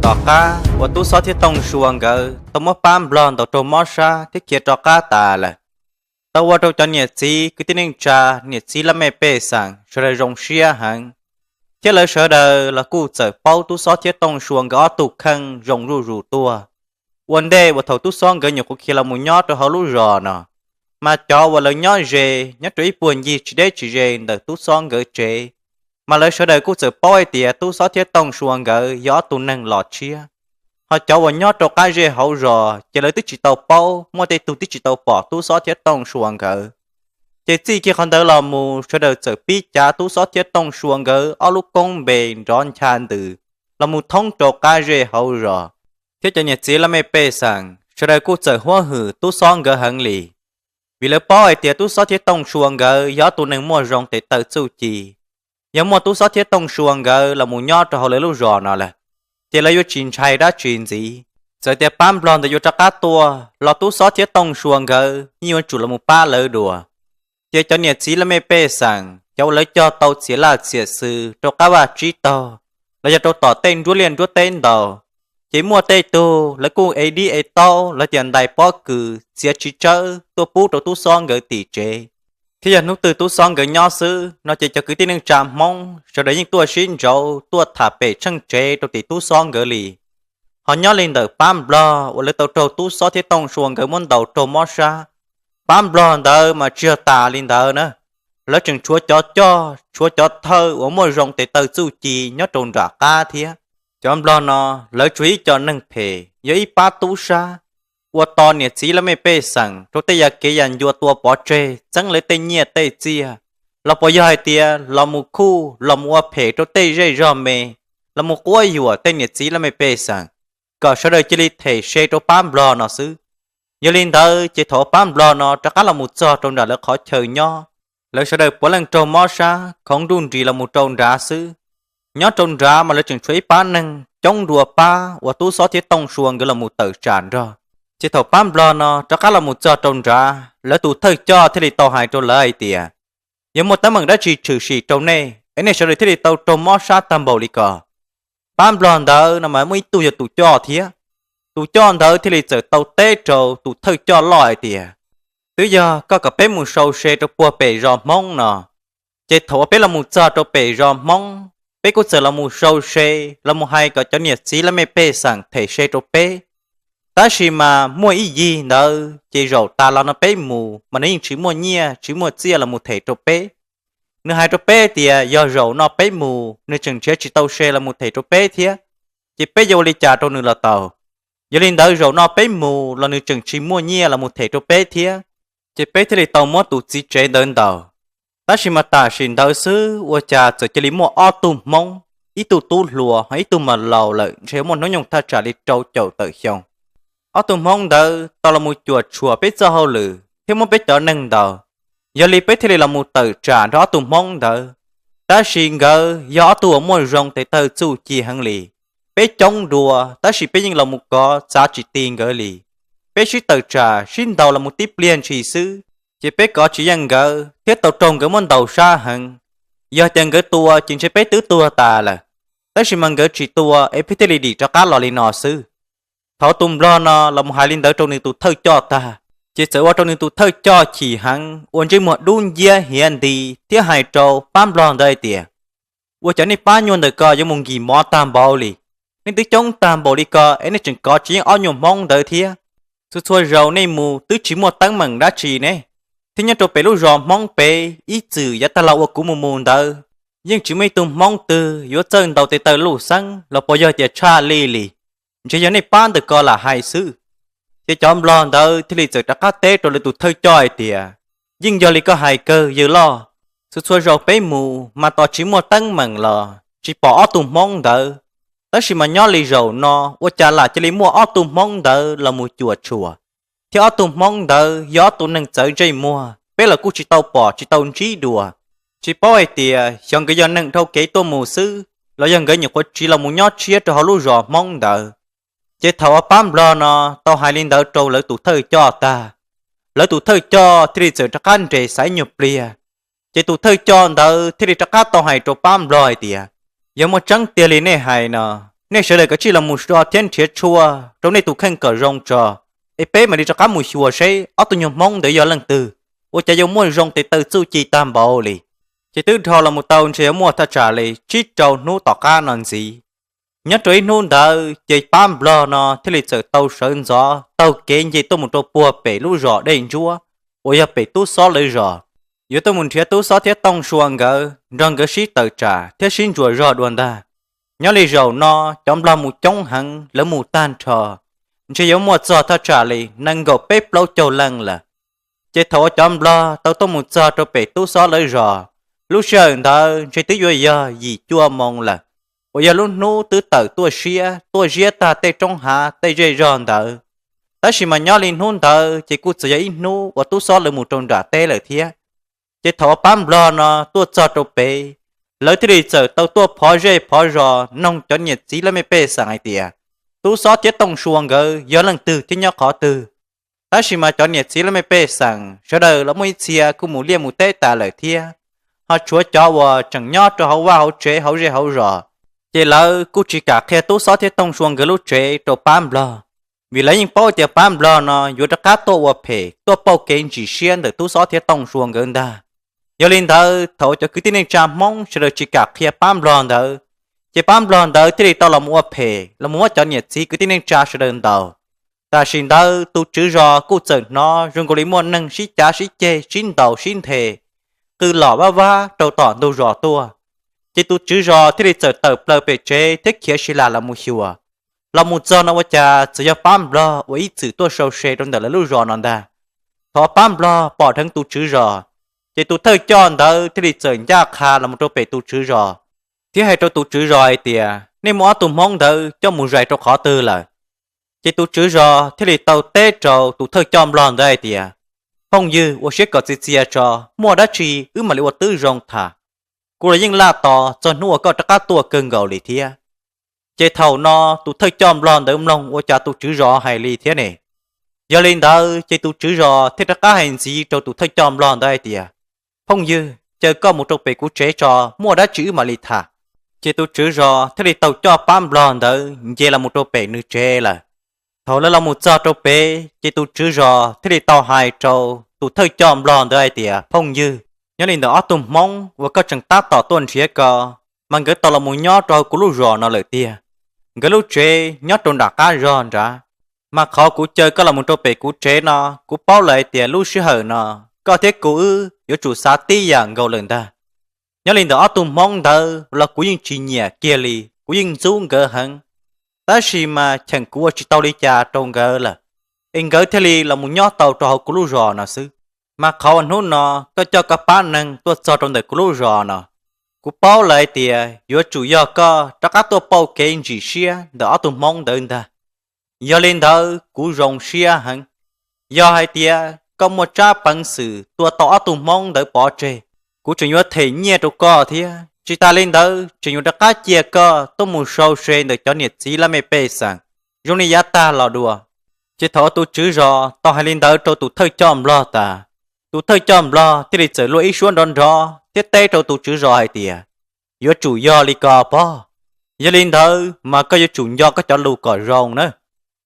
Tom qab uas tub Xob thiab Tooj Sua nkawd tau muab pab Nplog ntaus raug mob sab thiab khiav rov qab tas lawm, tau ua rau cov niam txiv kwv tij neej tsa, niam txiv laj mej pej xeem sawv daws zoo siab heev, thiab lawv sawv daws los kuj txawm paub tub Xob thiab Tooj Sua nkawd ob tug kheej zoo zuj zus tuaj. Ua ntej uas thaum tub Xob nkawd nyuam qhuav khiav los mus nyob rau hauv lub zos no, mas cov uas lawv nyob ze, nyob rau ib puag ncig tsis deb tsis ze ntawm tub Xob nkawd tsev, mas lawv sawv daws kuj txawm paub hais tias tub Xob thiab Tooj Sua nkawd yog ob tug neeg los tshiab. Ho cov uas nyob rau qab zej hauv zos ces lawv twb tsis tau paub, muaj tej tug twb tsis tau pom tub Xob thiab Tooj Sua nkawd. Ces txij kiag qhov ntawd los mus sawv daws txawm pib cav tub Xob thiab Tooj Sua nkawd ob lub koob npe nrov ncha ntws los mus thoob rau qab zej hauv zos, thiab cov niam txiv laj mej pej xeem sawv daws kuj txawm huab hwm tub Xob nkawd heev li. Vim lawv paub hais tias tub Xob thiab Tooj Sua nkawd yog ob tug neeg muaj zoo tes taw txuj ci, yog muaj tub Xob thiab Tooj Sua nkawd los mus nyob rau hauv lawv lub zos no lawm, ces lawv yuav tsis ntshai dab tsi ntxiv. Txawm tias pab Nplog ntawd yuav rov qab tuaj los tub Xob thiab Tooj Sua nkawd yeej yuav tsum los mus pab lawv dua. Ces cov niam txiv laj mej pej xeem, cov uas lawv cog tau txiav laj txiav xwm rau qab vaj tsib taug, los yog rau tom tej nruab liaj nruab teb ntaus, ces muaj tej tug lawv kuj ev dib ev taub, lawv tias ntais pob kws txiav tsis tsawb tuaj pub rau tub Xob nkawd tim tsev. Thiab yog hnub twg tub Xob nkawd nyob xwb no ces cov kwv tij neej tsa Hmoob sawv daws yeej tuaj sib ntsauv tuaj tham pem tsheej tsev rau tim tub Xob nkawd li. Ho nyob li ntawm pab Nplog uas lawv tau raug tub Xob thiab Tooj Sua nkawd muab ntaus raug mob sab, pab Nplog ntawd mas tsis yog tas li ntawd na, lawv tseem tshuav cov coj, tshuav cov thawj uas muaj zoo tes taw txuj ci nyob rau nram qab thiab. Cov Nplog no lawv tsuas ib co neeg phem, yog ib pab tub sab, ua to niam txiv laj mej pej xeem rau tej yam kev yam ncua tua pov tseg txeeb lawv tej nyiaj tej txiaj, los puas yog hais tias los mus khuj los mus ua phem rau tej zej zog me, los mus quab yuam tej niam txiv laj mej pej xeem, kom sawv daws cia li them se rau pab Nplog no xwb. Yog li ntawd ces thaum pab Nplog no rov qab los mus txog rau nram lawv qhov chaw nyob, lawv sawv daws puav leej raug mob sab khoov nruj nris los mus rau nrad xwb. Nyob rau nrad mas lawv tseem tshuav ib pab neeg coob dua pab uas tub Xob thiab Tooj Sua nkawd los mus tawm tsam nrog. Ces thaum pab Nplog no rov qab los mus txog rau nrad, lawv tus thawj coj thiaj li tau hais rau lawv hais tias, yog muaj teeb meem dab tsi tshwm sim rau nej es nej sawv daws thiaj li tau raug mob sab tag npaum li ko? Pab Nplog ntawd no mas muaj ib tug yog tus coj thiab. Tus coj ntawd thiaj li txawm tau teb rau tus thawj coj loj hais tias, twb yog koj kom peb mus sau se rau puag pem zos Hmoob no, ces thaum uas peb los mus txog rau pem zos Hmoob, peb kuj txawm los mus sau se, los mus hais kom cov niam txiv laj mej pej xeem them se rau peb. Tab sis mas muaj ib yig ntawd ces zaum tas los no peb mus mas nws yeej tsis muaj nyiaj tsis muaj txiaj los mus them rau peb. Nws hais rau peb tias yog zaum no peb mus nws tseem nrhiav tsis tau se los mus them rau peb thiab, ces peb yuav ua li cas rau nws los tau? Yog li ntawd zaum no peb mus los nws tseem tsis muaj nyiaj los mus them rau peb thiab, ces peb thiaj li tau muab tus txiv tsev ntawd ntaus. Tab sis mas tam sim ntawd xwb ua cas txawm cia li muaj ob tug Hmoob, ib tug tub hluas ho ib tug mas laus lawm ntshe muaj hnub nyoog thaj tsam li rau caum tawm xyoo. Ob tug Hmoob ntawd tau los mus cuam tshuam peb txoj hauj lwm thiab muab peb cov neeg ntaus. Yog li peb thiaj li los mus tawm tsam nrog ob tug Hmoob ntawd. Tab sis nkawd yog ob tug uas muaj zoo tes taw txuj ci heev li, peb coob dua tab sis peb yeej los mus kov txav tsis ti nkawd li. Peb sib tawm tsam sib ntaus los mus tib pliag ntshis xwb, ces peb kov tsis yeej nkawd thiab tau raug nkawd muab ntaus sab heev. Yog tias nkawd tua ces ntshe peb twb tuag tas lawm, tab sis mas nkawd tsis tua es peb thiaj li dim rov qab los li no xwb. Thaum tus Nplog no los mus hais li ntawd rau nws tus thawj coj tag, ces txawm ua rau nws tus thawj coj chim heev ua ntsej muag dub nciab hiav nti thiab hais rau pab Nplog ntawd hais tias, ua cas nej pab nyuag ntawm ko yuav mus nkim mov tag npaum li? Nej twb coob tag npaum li ko es nej tseem kov tsis yeej ob nyuag Hmoob ntawd thiab. Txhua txhua zaus nej mus twb tsis muaj teeb meem dab tsi ne, thiab nyob rau pem lub zos Hmoob pem ib txwm yav tag los uas kuv mus mus ntawd, yeej tsis muaj ib tug Hmoob twg yuav txawj ntaus tes taw luj xeeb los puas yog tias tshaj lij li. Ntshe yog nej pab ntawm ko lam hais xwb. Ces cov Nplog ntawd thiaj li txawm rov qab teb rau lawv tus thawj coj hais tias, yeej yog li koj hais kawg yawg loj. Txhua txhua zaus peb mus mas tos tsis muaj teeb meem los tsis pom ob tug Hmoob ntawd, tab sis mas nyob li zaum no ua cas lam cia li muaj ob tug Hmoob ntawd los mus cuam tshuam, thiab ob tug Hmoob ntawd yog ob tug neeg txawv ntsej muag peb los kuj tsis tau pom tsis tau ntsib dua. Tsis paub hais tias xyov nkawd yog neeg dhau kev tuaj mus xwb los yog nkawd nyuam qhuav tsiv los mus nyob tshiab rau hauv lub zos Hmoob ntawd. Ces thaum uas pab Nplog no tau hais li ntawd rau lawv tus thawj coj tag, lawv tus thawj coj thiaj li txawm rov qab nres xaiv nyuag pliag. Ces tus thawj coj ntawd thiaj li rov qab tau hais rau pab Nplog hais tias, yog muaj tseeb tiag li nej hais no, Nej sawv daws kav tsij los mus so thiab nrhiav tshuaj rau nej tus kheej kom zoo tso, es peb mam li rov qab mus xyuas seb ob tug nyuag Hmoob ntawd yog leej twg, ua cas yuav muaj zoo tes taw txuj ci tag npaum li. Ces twb dhau los mus tau ntshe yuav muaj thaj tsam li tsib rau hnub tom qab no ntxiv. Nyob rau ib hnub ntawd ces pab nplog no thiaj li txawm tau sawv ntxov taug kev nce tuaj mus rau puag pem lub zos Dej Ntsuab uas yog pem tub xob lawv zos, yuav tuaj mus nrhiav tub xob thiab Tooj Sua nkawd nrog nkawd sib tawm tsam thiab sib ntsuas zog dua ntag. Nyob li zaum no cov nplog mus coob heev, lawv mus tag nrho ntshe yuav muaj txog thaj tsam li nees nkaum peb plaub caug leej lawm. Ces thaum uas cov nplog tau tuaj mus txog rau pem tub xob lawv zos, lub sij hawm ntawd ntshe twb yuav yog yim cuaj moo lawm, uas yog lub hnub twb tawm tuaj siab tuaj ziab tag tej roob hav tej zej zog ntawd. Tab sis mas nyob li hnub ntawd ces kuj txawm yog ib hnub uas tub xob lawv mus rau nram teb lawm thiab. Ces thaum uas pab nplog no tuaj txog rau pem, lawv thiaj li txawm tau tuaj phov zej phov zos noog cov niam txiv laj mej pej xeem hais tias tub xob thiab Tooj Sua nkawd yog leej twg thiab nyob qhov twg. Tab sis mas cov niam txiv laj mej pej xeem sawv daws los muaj ib txhia kuj mus liaj mus teb tas lawm thiab, ho tshuav cov uas tseem nyob rau hauv vaj hauv tsev hauv zej hauv zos, ces lawv kuj tsis kam qhia tub xob thiab Tooj Sua nkawd lub tsev rau pab nplog, vim lawv yeej paub tias pab nplog no yuav rov qab tuaj ua phem tuaj pauj kev ntsim siab ntawm tub xob thiab Tooj Sua nkawd ntag. Yog li ntawd thaum cov kwv tij neej tsa Hmoob sawv daws tsis kam qhia pab nplog ntawd, ces pab nplog ntawd thiaj li tau los mus ua phem los mus muab cov niam txiv kwv tij neej tsa sawv daws ntaus. Tam sim ntawd tus tswv zos kuj txawm hnov zoo nkaus li muaj neeg sib cav sib ceg sib ntaus sib nthe, qw lom vab vab rau tom ntug zos tuaj. Ces tus tswv zos thiaj li txawm tawm plaws pem tsev thiab khiav si las los mus xyuas. Los mus txog no ua cas txawm yog pab nplog uas ib txwm tuaj sau se rau ntawm lawv lub zos no ntag. Thaum pab nplog pom dheev tus tswv zos, ces tus thawj coj ntawd thiaj li txawm ncaj qha los mus rau pem tus tswv zos, thiab hais rau tus tswv zos hais tias nej muab ob tug Hmoob ntawd coj mus zais rau qhov twg lawm? Ces tus tswv zos thiaj li tau teb rau tus thawj coj nplog ntawd hais tias phooj ywg, ua siab kom txias txias tso, muaj dab tsi wb mam li ua tib zoo tham. Kuv los yeej laj tos txog hnub uas koj rov qab tuaj kawg nkaus li thiab. Ces thaum no tus thawj coj nplog ntawd mloog ua cas tus tswv zos hais li thiab ne. Yog li ntawd ces tus tswv zos thiaj rov qab hais ntxiv rau tus thawj coj nplog ntawd hais tias phooj ywg, caw koj mus rau pem kuv tsev tso, muaj dab tsi wb mam li tham. Ces tus tswv zos thiaj li tau coj pab nplog ntawd nce los mus rau pem nws tsev lawm. Thaum lawv los mus txog rau pem ces tus tswv zos thiaj li tau hais rau tus thawj coj nplog ntawd hais tias phooj ywg, nyob li ntawm ob tug Hmoob uas koj tseem tab tom tuaj nrhiav ko, mas nkawd tau los mus nyob rau hauv kuv lub zos no lawm tiag. Nkawd lub tsev nyob rau nram qab zog nrad, mas qhov kuv caw koj los mus rau pem kuv tsev no, kuv paub lawm hais tias lub sij hawm no koj thiab kuv wb yuav tsum xav tib yam nkaus lawm ntag. Nyob li ntawm ob tug Hmoob ntawd los kuv yeej tsis nyiam kiag li, kuv yeej ntxub nkawd heev. Tab sis mas cheem kuv ua tsis tau li cas rau nkawd lawm, es nkawd thiaj li los mus nyob tau rau hauv kuv lub zos no xwb. Mas qhov uas hnub no koj coj koj pab neeg tuaj txog rau ntawm kuv lub zos no, kuv paub lawm hais tias yuav tsum yog koj rov qab tuaj pauj kev ntsim siab ntawm ob tug Hmoob ntawd ntag. Yog li ntawd kuv zoo siab heev. Yog hais tias koj muaj tsab peev xwm tua tau ob tug Hmoob ntawd pov tseg, kuv tseem yuav them nyiaj rau koj thiab. Tsis tas li ntawd tseem yuav rov qab cia koj tuaj mus sau se ntawm cov niam txiv laj mej pej xeem zoo li yav tag los dua. Ces thaum tus tswv zos tau hais li ntawd rau tus thawj coj nplog tas, tus thawj coj nplog thiaj li txawm luag ib suab nrov nrov thiab teb rau tus tswv zos hais tias, yuav tsum yog li ko pob. Yog li ntawd mas koj yuav tsum nco koj cov lus kom zoo na.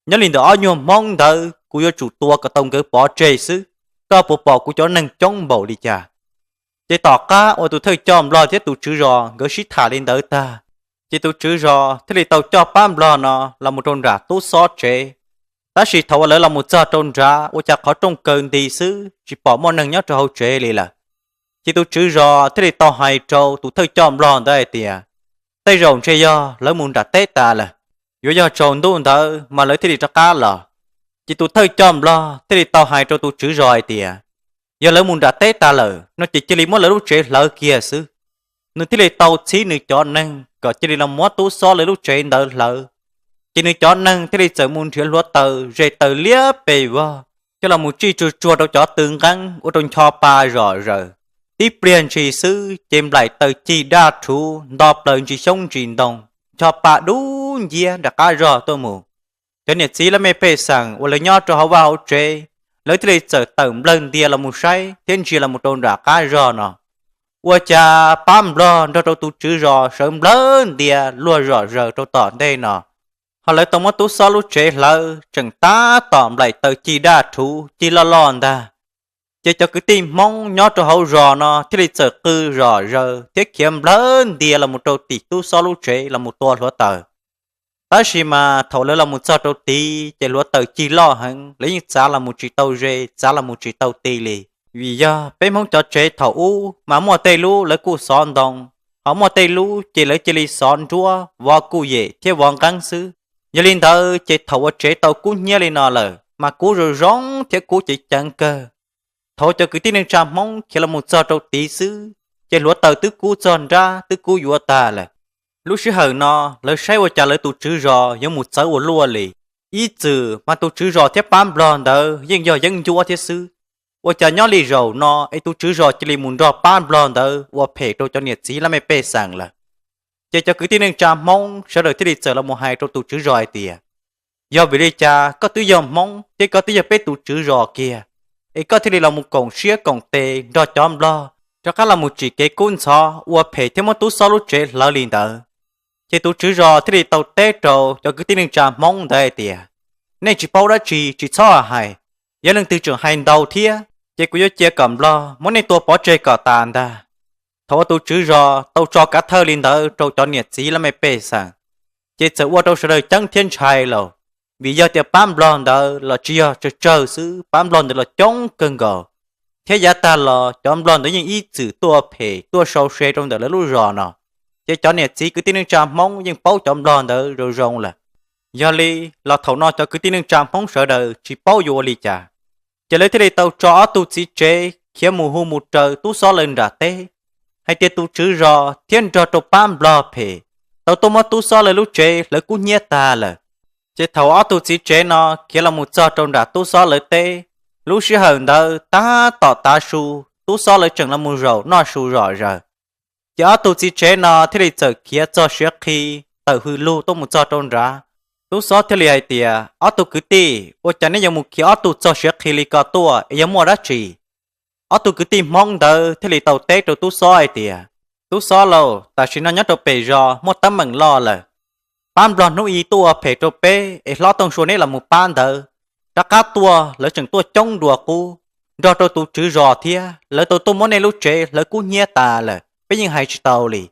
Nyob li ntawm ob nyuag Hmoob ntawd kuv yuav tsum tua kom tau nkawd pov tseg xwb. Koj puas pom kuv cov neeg coob npaum li cas? Ces tom qab uas tus thawj coj nplog thiab tus tswv zos nkawd sib tham li ntawd tag, ces tus tswv zos thiaj li tau coj pab nplog no los mus rau nram tub xob tsev. Tab sis thaum uas lawv los mus txog rau nrad ua cas qhov rooj kaw nti xwb, tsis pom muaj neeg nyob rau hauv tsev li lawm. Ces tus tswv zos thiaj li tau hais rau tus thawj coj nplog ntawd hais tias, tej zaum ntshe yog lawv mus nram teb tas lawm, yuav yog tsaus ntuj ntawd mas lawv thiaj li rov qab los. Ces tus thawj coj nplog thiaj li tau hais rau tus tswv zos hais tias, yog lawv mus nram teb tas lawm no ces cia li muab lawv lub tsev hlawv kiag xwb. Nws thiaj li tau txhib nws cov neeg kom cia li los muab tub xob lawv lub tsev ntawd hlawv. Ces nws cov neeg thiaj li txawm mus nrhiav hluav taws zes taws liab pes vog coj los mus tsij tsuag tsuag rau cov tw nqeeb ua rau ncho pa zom zaws. Tib pliag ntshis xwb ces nplaim taws cig daj rhuv nto plaws ntsis xyoob ntsis ntoo, ncho pa dub nciab nram qab zog tuaj mus. Cov niam txiv laj mej pej xeem uas lawv nyob rau hauv vaj hauv tsev, lawv thiaj li txawm tawm nplawg ntia los mus saib thiab ntsia los mus rau nram qab zog no. Ua cas pab nplog nrog rau tus tswv zos sawv nplawg ntia luag zom zaws rau tom ntej no, ho lawv tau muab tub xob lub tsev hlawv tseem tab tom nplaim taws cig daj rhuv cig loj loj ntag. Ces cov kwv tij Hmoob nyob rau hauv zos no thiaj li txawm qw zom zaws thiab khiav nplawg ntia los mus rau tim tub xob lub tsev los mus tua hluav taws. Tab sis mas thaum lawv los mus txog rau tid ces hluav taws cig loj heev, lawv yeej txav los mus tsis tau ze, txav los mus tsis tau ti li. Vim yog peb Hmoob cov tsev thaum ub mas muaj tej lub lawv kuj xov ntoo, ho muaj tej lub ces lawv cia li xov nruab, vov kuj yem thiab vov nqeeb xwb. Yog li ntawd ces thaum ua tsev tau kub hnyiab li no lawm mas kub zoo zoo thiab kub ceev ceev kawg. Thaum cov kwv tij neej tsa Hmoob khiav los mus txog rau tid xwb, ces hluav taws twb kub txog nrab twb kub yuav tag lawm. Lub sij hawm no lawv saib ua cas lawv tus tswv zos yuav mus txawv ua luaj li. Ib txwm mas tus tswv zos thiab pab nplog ntawd yeej yog yeeb ncuab thiab xwb, ua cas nyob li zaum no es tus tswv zos cia li mus nrog pab nplog ntawd ua phem rau cov niam txiv laj mej pej xeem lawm. Ces cov kwv tij neej tsa Hmoob sawv daws thiaj li txawm los mus hais rau tus tswv zos hais tias, yog vim li cas koj twb yog Hmoob thiab koj twb yog peb tus tswv zos kiag, es koj thiaj li los mus koom siab koom tes nrog cov nplog rov qab los mus tsim kev kub ntxhov ua phem thiab muab tub xob lub tsev hlawv li ntawd? Ces tus tswv zos thiaj li tau teb rau cov kwv tij neej tsa Hmoob ntawd hais tias, nej tsis paub dab tsi tsis txhob hais, yog leej twg tseem hais ntau thiab ces kuv yuav cia kom nplog muab nej tua pov tseg kom tas ntag. Thaum uas tus tswv zos tau tso kav thawj li ntawd rau cov niam txiv laj mej pej xeem, ces txawm ua rau sawv daws ceeb thiab ntshai lawm, vim yog tias pab nplog ntawd los tsis yog tsawg tsawg xwb, pab nplog ntawd los coob kawg nkaus, thiab yav tag los cov nplog ntawd yeej ib txwm tuaj phem tuaj sau se rau ntawm lawv lub zos no. Ces cov niam txiv kwv tij neej tsa Hmoob yeej paub cov nplog ntawd zoo zoo lawm. Yog li los thaum no cov kwv tij neej tsa Hmoob sawv daws tsis paub yuav ua li cas, ces lawv thiaj li tau tso ob tug txiv tsev khiav mus hu mus raws tub xob lawv nram teb, hais tias tus tswv zos thiab nrog rau pab nplog phem tau tuaj muab tub xob lawv lub tsev hlawv kub hnyiab tag lawm. Ces thaum ob tug txiv tsev no khiav los mus txog rau nram tub xob lawv teb, lub sij hawm ntawd tab tom tav su, tub xob lawv tseem los mus zaum noj su zom zaws. Ces ob tug txiv tsev no thiaj li txawm khiav txog siav qhi, tawm hws lug tuaj mus txog rau nrad. Tub xob thiaj li hais tias, ob tug kwv tij, ua cas neb yuav mus khiav ob tug txog siav qhi li ko tuaj es yog muaj dab tsi? Ob tug kwv tij Hmoob ntawd thiaj li tau teb rau tub xob hais tias, tub xob lauj, tam sim no nyob rau pem zos muaj teeb meem loj lawm. Pab nplog hnub i tuaj ua phem rau peb es hlob Tooj Sua neb los mus pab ntawd, rov qab tuaj lawv tseem tuaj coob dua qub, nrog rau tus tswv zos thiab lawv tau tuaj muab nej lub tsev hlawv kub hnyiab tas lawm, peb yeej hais tsis tau li.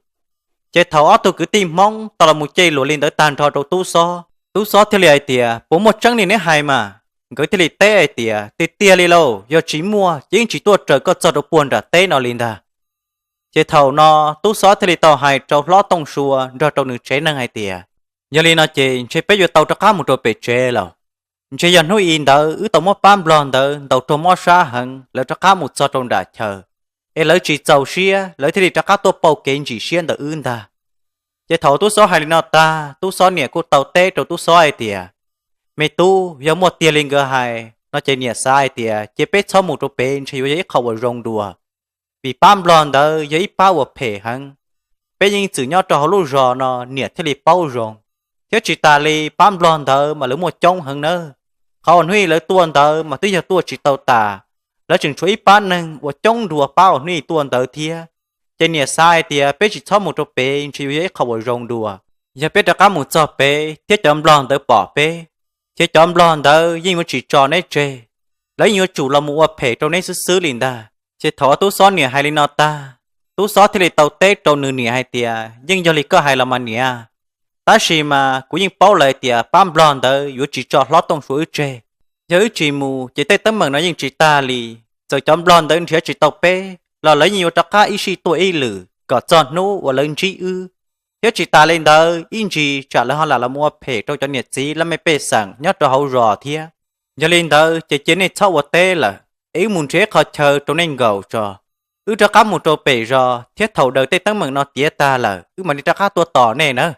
Ces thaum ob tug kwv tij Hmoob tau los mus cej luam li ntawd tag nrho rau tub xob, tub xob thiaj li hais tias, puas muaj tseeb li neb hais mas? Nkawd thiaj li teb hais tias, tiag tiag li lauj, yog tsis muaj ces yeej tsis tuaj raws koj txog rau puag nram teb no li ntag. Ces thaum no tub xob thiaj li tau hais rau hlob Tooj Sua nrog rau nws tsev neeg hais tias, yog li no ces ntshe peb yuav tau rov qab mus rau pem tsev lawm. Ntshe yog hnub i ntawd wb tau muab pab nplog ntawd ntaus raug mob sab heev, lawv rov qab mus txog rau nram chaw, es lawv tsis txaus siab, lawv thiaj li rov qab tuaj pauj kev ntsim siab ntawm wb ntag. Ces thaum tub xob hais li no tag, tub xob niam kuj tau teb rau tub xob hais tias, me tub, yog muaj tiag li nkawd hais no ces niam xav hais tias cia peb txhob mus rau pem ntshe yuav yog ib qho uas zoo dua, vim pab nplog ntawd yog ib pab uas phem heev. Peb yeej txwm nyob rau hauv lub zos no niam thiaj li paub zoo, thiab tsis tas li pab nplog ntawd mas lawv muaj coob heev nawb. Qhov uas hnub i lawv tuaj ntawd mas twb yog tuaj tsis tau tas, lawv tseem tshuav ib pab neeg uas coob dua pab uas hnub i tuaj ntawd thiab. Ces niam xav hais tias peb tsis txhob mus rau pem ntshe yuav yog ib qho uas zoo dua. Yog peb rov qab mus txog pem thiab cov nplog ntawd pom peb, ces cov nplog ntawd yeej yuav tsis tso neb tseg, lawv yeej yuav tsum los mus ua phem rau neb xwb xwb li ntag. Ces thaum uas tub xob niam hais li no tag, tub xob thiaj li tau teb rau nws niam hais tias, yeej yog li koj hais los mas niam, tab sis mas kuv yeej paub lawm hais tias pab nplog ntawd yuav tsis tso hlob Tooj Sua wb tseg. Yog wb tsis mus ces tej teeb meem no yeej tsis tag li. Txawm cov nplog ntawd nrhiav tsis tau peb los lawv yeej yuav rov qab ib sij tuaj ib lwm kom txog hnub uas lawv ntsib wb, thiab tsis tas li ntawd ib ntsis tsam lawv ho lam los ua phem rau cov niam txiv laj mej pej xeem nyob rau hauv zos thiab. Yog li ntawd ces cia nej txhob ua teb lawm, es wb mus nrhiav ib qho chaw rau nej nkaum tso. Wb rov qab mus rau pem zos thiab thaum daws tej teeb meem no tiav tag lawm wb mam li rov qab tuaj tos nej nawb.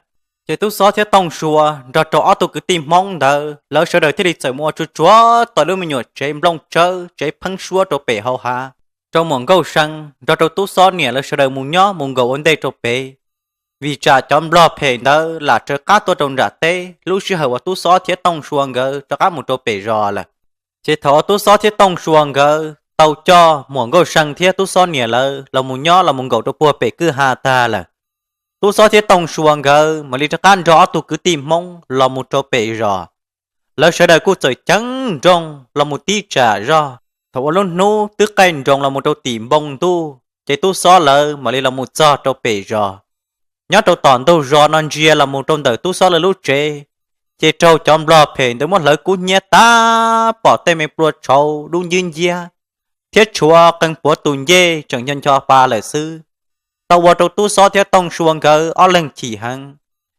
Ces tub xob thiab Tooj Sua nrog rau ob tug kwv tij Hmoob ntawd lawv sawv daws thiaj li txawm mus ua tsuag tsuag tau lub me nyuam tsev nplooj tsawb tsev pheeb suab rau pem hauv hav, rau muam Nkauj See nrog rau tub xob niam lawv sawv daws mus nyob mus nkaum ua ntej rau pem. Vim tsam cov nplog phem ntawd lam raws qab tuaj rau nram teb lub sij hawm uas tub xob thiab Tooj Sua nkawd rov qab mus rau pem zos lawm. Ces thaum uas tub xob thiab Tooj Sua nkawd tau coj muam Nkauj See thiab tub xob niam lawv los mus nyob los mus nkaum rau puag pem kwj ha tag lawm. Tub xob thiab Tooj Sua nkawd mam li rov qab nrog ob tug kwv tij Hmoob los mus rau pem zos. Lawv sawv daws kuj txawm ceev nrooj los mus tib tsam zog. Thaum uas lub hnub twb qaij nroos los mus rau tim npoo ntuj, ces tub xob lawv mam li los mus txog rau pem zos. Nyob rau tom ntug zos no ntsia los mus rau ntawm tub xob lawv lub tsev, ces raug cov nplog phem ntawd muab hlawv kub hnyiab tag, pom tej me plua tshauv dub ncwb nciab, thiab tshuav qee puav tus ncej tseem ncho ncho pa lawm xwb. Tau ua rau tub xob thiab Tooj Sua nkawd ob leeg chim heev,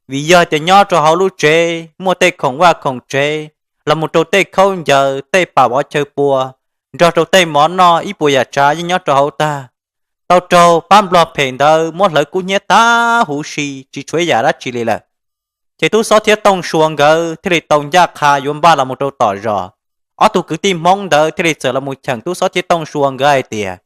vim yog tias nyob rau hauv lub tsev muaj tej khoom vaj khoom tsev, los mus rau tej khaub ncaws, tej pam vov chaw pua, nrog rau tej mov noj ib puas yam tsav yeej nyob rau hauv tag. Tau raug pab nplog phem ntawd muab hlawv kub hnyiab tag huv si tsis tshuav ib yam dab tsi li lawm. Ces tub xob thiab Tooj Sua nkawd thiaj li tau ncaj qha yuav npaj los mus rau tom zos. Ob tug kwv tij Hmoob ntawd thiaj li txawm los mus cheem tub xob thiab Tooj Sua nkawd hais tias,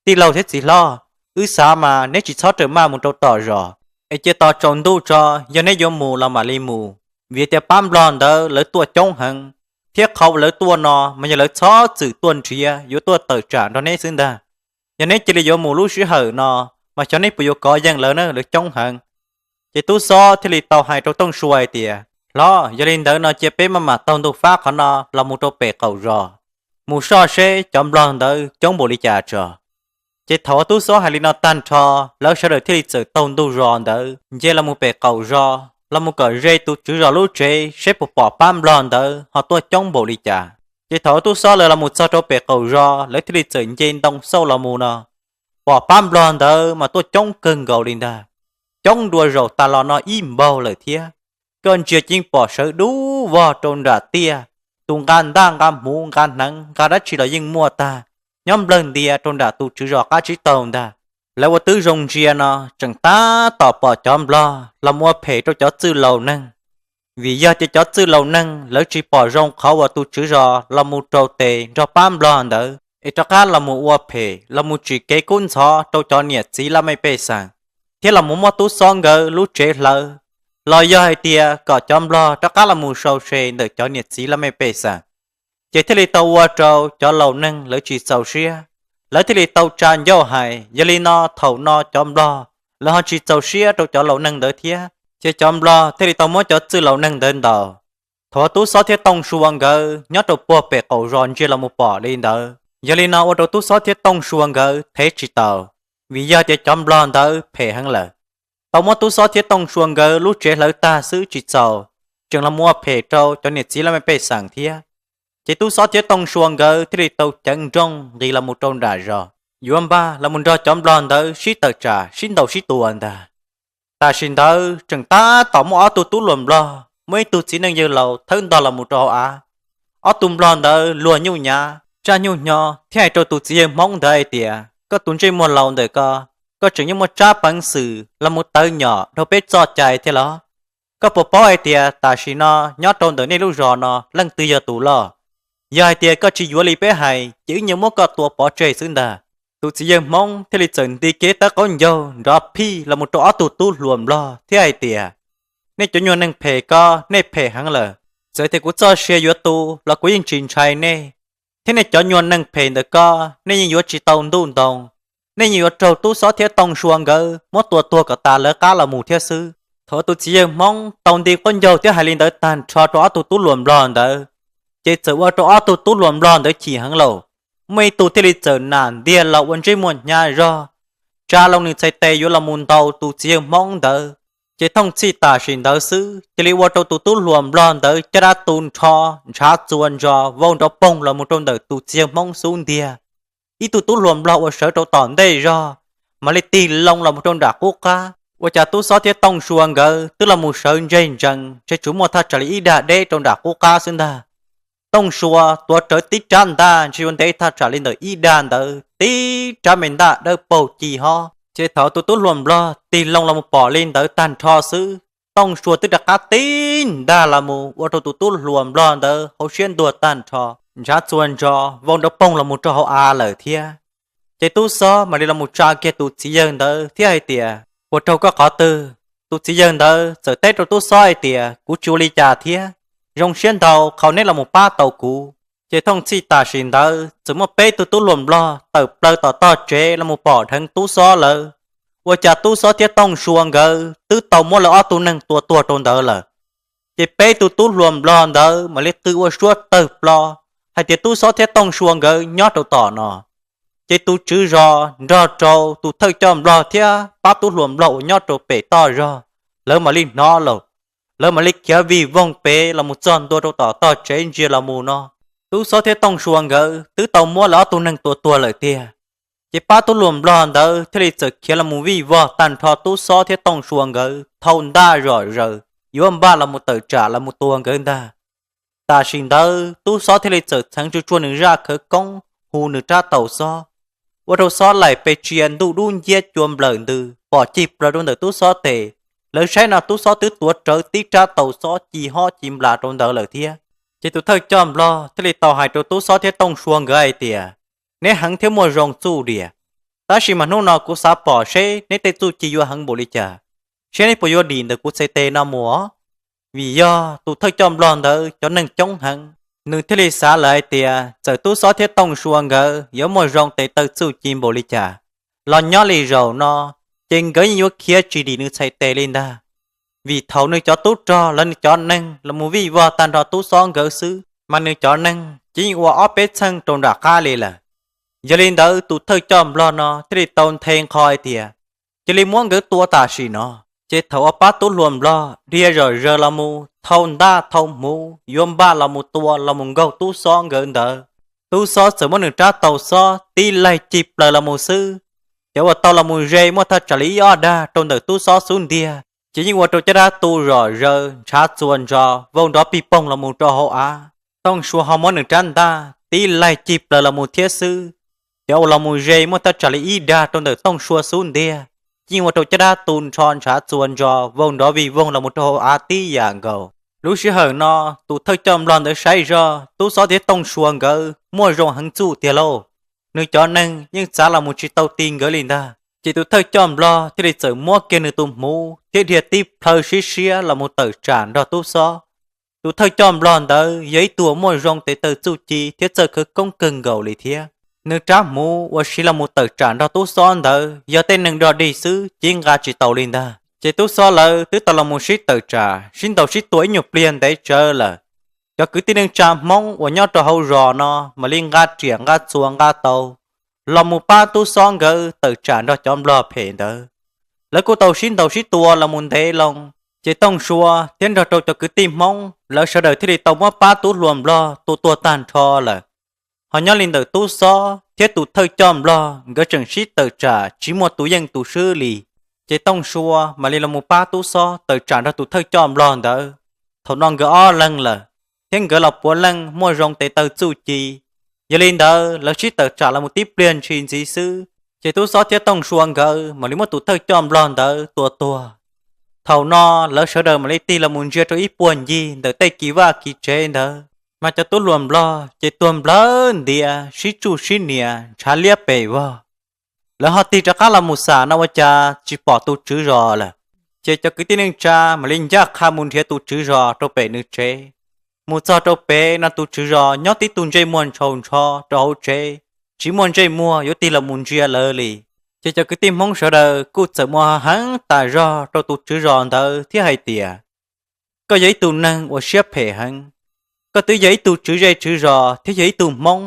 Tij laug thiab txiv hlob, wb xav mas neb tsis txhob rawm maj mus rau tom zos, es cia tos tsaus ntuj tso, yog neb yuav mus los mam li mus, vim tias pab nplog ntawd lawv tuaj coob heev, thiab qhov uas lawv tuaj no mas yog lawv txhob txwm tuaj nrhiav yuav tuaj tawm tsam nrog neb xwb ntag. Yog neb cia li yuav mus lub sij hawm no, mas xyov neb puas yuav kov yeej lawv na, lawv coob heev. Ces tub xob thiaj li tau hais rau Tooj Sua hais tias, Hlob, yog li ntawd no cia peb maj mam taug ntug fab qhov no los mus rau pem qaum zos, mus soj seb cov nplog ntawd coob npaum li cas tso. Ces thaum uas tub xob hais li no tag nrho, lawv sawv daws thiaj li txawm taug ntug zos ntawd nce los mus pem qaum zos los mus kom ze tus tswv zos lub tsev seb puas pom pab nplog ntawd ho tuaj coob npaum li cas. Ces thaum uas tub xob lawv los mus txog rau pem qaum zos, lawv thiaj li txawm nce ntoo xauj los mus no, pom pab nplog ntawd mas tuaj coob kawg nkaus li ntag, coob dua zaum tas los no ib npaug lawm thiab. Koj ntsia ces yeej pom sawv dub vog rau nram tiaj, tus nqa ntaj nqa hmuv nqa hneev nqa dab tsi los yeej muaj tag, nyob nplawg ntia rau nram tus tswv zos qab tsib taug ntag. Lawv ua tib zoo ntsia no tseem tab tom pom cov nplog los mus ua phem rau cov txwj laus neeg, vim yog tias cov txwj laus neeg lawv tsis pom zoo qhov uas tus tswv zos los mus raus tes nrog pab nplog ntawd es rov qab los mus ua phem los mus tsim kev kub ntxhov rau cov niam txiv laj mej pej xeem, thiab los mus muab tub xob nkawd lub tsev hlawv, los yog hais tias kom cov nplog rov qab los mus sau se ntawm cov niam txiv laj mej pej xeem. Ces thiaj li tau ua rau cov laus neeg lawv tsis txaus siab, lawv thiaj li tau tsa ncauj hais. Yog li no thaum no cov nplog lawv ho tsis txaus siab rau cov laus neeg ntawd thiab, ces cov nplog thiaj li tau muab cov txwj laus neeg ntawd ntaus. Thaum tub xob thiab Tooj Sua nkawd nyob rau puag pem qaum zos ntsia los mus pom li ntawd, yog li no ua rau tub xob thiab Tooj Sua nkawd thev tsis taus, vim yog tias cov nplog ntawd phem heev lawm. Tau muab tub xob thiab Tooj Sua nkawd lub tsev hlawv tag xwb tsis txaus, tseem los mus ua phem rau cov niam txiv laj mej pej xeem thiab. Ces tub xob thiab Tooj Sua nkawd thiaj li tau ceev nrooj nqis los mus rau nram zos, yuav npaj los mus nrog cov nplog ntawd sib tawm tsam sib ntaus sib tua ntag. Tam sim ntawd tseem tab tom muaj ob tug tub hluas nplog, muaj ib tug txiv neej yawg laus thawb ntog los mus rau hauv av. Ob tug nplog ntawd luag nyuj nyav tsaj nyuj hnyo thiab hais rau tus txiv yawg Hmoob ntawd hais tias, Koj tus ntsej muag laus ntawm ko, koj tseem yeej muaj tsab peev xwm los mus tawv nyom dhau peb txoj cai thiab los? Koj puas paub hais tias tam sim no nyob rau ntawm nej lub zos no leej twg yog tus loj? Yog hais tias koj tsis yuav li peb hais ces wb nyias muab koj tua pov tseg xwb ntag. Tus txiv yawg Hmoob thiaj li txawm nti kiag tawb qaub ncaug nrov phij los mus rau ob tug tub hluas nplog thiab hais tias, Nej cov nyuag neeg phem ko, nej phem heev lawm. Txawm tias kuv txoj sia yuav tu los kuv yeej tsis ntshai nej, thiab nej cov nyuag neeg phem ntawm ko, nej yeej yuav tsis tau ntuj ntoo. Nej yeej yuav raug tub xob thiab Tooj Sua nkawd muab tua tuag kom tas lawv qab los mus thiab xwb. Thaum tus txiv yawg Hmoob tau nti qaub ncaug thiab hais li ntawd tag nrho rau ob tug tub hluas nplog ntawd, ces txawm ua rau ob tug tub hluas nplog ntawd chim heev lauj. Muaj ib tug thiaj li txawm nam ntiag los ua ntsej muag hnyav zog, tsa loo nws txhais tes yuav los mus ntaus tus txiv yawg Hmoob ntawd. Ces thooj txhij tam sim ntawd xwb cia li ua rau tus tub hluas nplog ntawd caj dab tu nrho, ntshav txuas ntsos vau nrov poog los mus rau ntawm tus txiv yawg Hmoob xub ntiag. Ib tug tub hluas nplog uas sawv rau tom ntej zog mam li tig loo los mus rau nram qub qab. Ua cas tub xob thiab Tooj Sua nkawd twb los mus sawv ntseg ntsees ntshe tsuas muaj thaj tsam li ib dag deb rau nram qub qab xwb ntag. Tooj Sua tuav rawv tib rab ntaj ntshe yuav ntev thaj tsam li ntawm ib dag ntawd tib rab me ntaj dawb paug ci hob. Ces thaum tus tub hluas nplog tig loo los mus pom li ntawd tag nrho xwb, Tooj Sua twb rov qab tib ntaj los mus ua rau tus tub hluas nplog ntawd hauv siab ntuag tag nrho, ntshav txuas ntsos vau nrov poog los mus rau hauv av lawm thiab. Ces tub xob mam li los mus tsa kiag tus txiv yawg ntawd thiab hais tias, Puas raug koj qhov twg? Tus txiv yawg ntawd txawm teb rau tub xob hais tias, Kuv tsis ua li cas thiab, zoo siab ntau qhov neb los mus pab tau kuv. Ces thooj txhij tam sim ntawd txawm muaj peb tug tub hluas nplog tawm plaws tom tog tsev los mus pom dheev tub xob lawm. Ua cas tub xob thiab tooj sua nkawd twb tau muab lawv ob tug neeg tua tuag rau ntawd lawm. Ces peb tug tub hluas nplog ntawd mam li qw ua suab tawg plo hais tias tub xob thiab tooj sua nkawd nyob rau tom no. Ces tus tswv zos nrog rau tus thawj coj nplog thiab pab tub hluas nplog uas nyob rau pem toj zog, lawv mam li hnov lawm. Lawv mam li khiav vij voog pem los mus txog ntua rau tom tog tsev ntsia los mus no, tub xob thiab tooj sua nkawd twb tau muab lawv ob tug neeg tua tuag lawm tiag. Ces pab tub hluas nplog ntawd thiaj li txawm khiav los mus vij vog tag nrho tub xob thiab tooj sua nkawd thau ntaj zom zaws yuav npaj los mus tawm tsam los mus tua nkawd ntag. Tam sim ntawd tub xob thiaj li txawm txheev tsuj tsuag nws zaj khawv koob hu nws rab taus xob, ua rau xob laim pes tsia ntuj dub nciab cua nplawm ntws pom cig plaws rau ntawm tub xob tes. Lawv saib no tub xob twb tuav rawv tib rab taus xob ci hob ci nplas rau ntawd lawm thiab. Ces tus thawj coj nplog thiaj li tau hais rau tub xob thiab tooj sua nkawd hais tias, neb heev thiab muaj zoo txuj diam, tab sis mas hnub no kuv xav pom seb neb tej txuj ci yuav heev npaum li cas, seb neb puas yuav dim ntawm kuv txhais tes no mus. Vim yog tus thawj coj nplog ntawd cov neeg coob heev, nws thiaj li xav lawm hais tias txawm tub xob thiab tooj sua nkawd yuav muaj zoo tes taw txuj ci npaum li cas los nyob li zaum no ces nkawd yeej yuav khiav tsis dim nws txhais tes li ntag. Vim thaum nws cov tub rog lawv nws cov neeg los mus vij vog tag nrho tub xob nkawd xwb, mas nws cov neeg ces yeej ua ob peb txheej rau nram qab li lawm. Yog li ntawd tus thawj coj nplog no thiaj li tau nthe nqho hais tias, cia li muab nkawd tua tam sim no. Ces thaum uas pab tub hluas nplog dhia zom zaws los mus thau ntaj thau hmuv yuav npaj los mus tua los mus nkaug tub xob nkawd ntawd, tub xob txawm muab nws rab taus xob tib laig cig plaws los mus xwb, cov uas tau los mus ze muaj thaj tsam li ib ob dag rau ntawm tub xob xub ntiag, ces yeej ua rau caj dab tu zom zaws ntshav txuas ntsos vau nrov pig poog los mus rau hauv av. Tooj sua ho muab nws rab ntaj tib laig cig plaws los mus thiab xwb, cov uas los mus ze muaj thaj tsam li ib dag rau ntawm tooj sua xub ntiag, yeej ua rau caj dab tu nrho ntshav txuas ntsos vau nrov vij voog los mus rau hauv av tib yam nkaus. Lub sij hawm no tus thawj coj nplog ntawd saib zog tub xob thiab tooj sua nkawd muaj zoo heev txuj tiag lauj, nws cov neeg yeej txav los mus tsis tau ti nkawd li ntag. Ces tus thawj coj nplog thiaj li txawm muab kiag nws tus hmuv thiab dhia tib plhaw siab siab los mus tawm tsam nrog tub xob. Tus thawj coj nplog ntawd yog ib tug uas muaj zoo tes taw txuj ci thiab txawj khawv koob kawg nkaus li thiab. Nws rab hmuv uas siv los mus tawm tsam nrog tub xob ntawd yog tej neeg dog dig xwb cia nqa tsis tau li ntag. Ces tub xob lawv twb tau los mus sib tawm tsam sib ntaus sib tua ib nyuag pliag ntev tsawv lawm. Cov kwv tij neej tsa Hmoob uas nyob rau hauv zos no mam li nqa riam nqa txuas nqa taus los mus pab tub xob nkawd tawm tsam nrog cov nplog phem ntawd. Lawv kuj tau sib ntaus sib tua los mus ntev loo, ces Tooj Sua thiab nrog rau cov kwv tij Hmoob lawv sawv daws thiaj li tau muab pab tub hluas nplog tua tuag tag nrho lawm. Ho nyob li ntawm tub xob thiab tus thawj coj nplog nkawd tseem sib tawm tsam tsis muaj tus yeej tus swb li. Ces Tooj Sua mam li los mus pab tub xob tawm tsam nrog tus thawj coj nplog ntawd. Thaum no nkawd ob leeg lawm, thiab nkawd los puav leej muaj zoo tes taw txuj ci. Yog li ntawd lawv sib tawm tsam los mus tib pliag ntshis ntxiv xwb, ces tub xob thiab Tooj Sua nkawd mam li muab tus thawj coj nplog ntawd tua tuag. Thaum no lawv sawv daws mam li tig los mus ntsia rau ib puag ncig ntawm tej kiv vaj kiv tsev ntawd, mas cov tub hluas nplog ces tuag nplawg ntiav sib tsuj sib nias ntshav liab pes vog. Lawv ho tig rov qab los mus xam no ua cas tsis pom tus tswv zos lawm. Ces cov kwv tij neej tsa mam li ncaj qha mus nrhiav tus tswv zos rau pem nws tsev. Mus txog rau pem no tus tswv zos nyob tib tug ntsej muag ntshaus ntsho rau hauv tsev, tsis muaj ntsej muag yuav tig los mus ntsia lawv li. Ces cov kwv tij Hmoob sawv daws kuj txawm mus heev tas zog rau tus tswv zos ntawd thiab hais tias, koj yog ib tug neeg uas siab phem heev. Koj twb yog ib tug tswv zej tswv zos thiab yog ib tug Hmoob,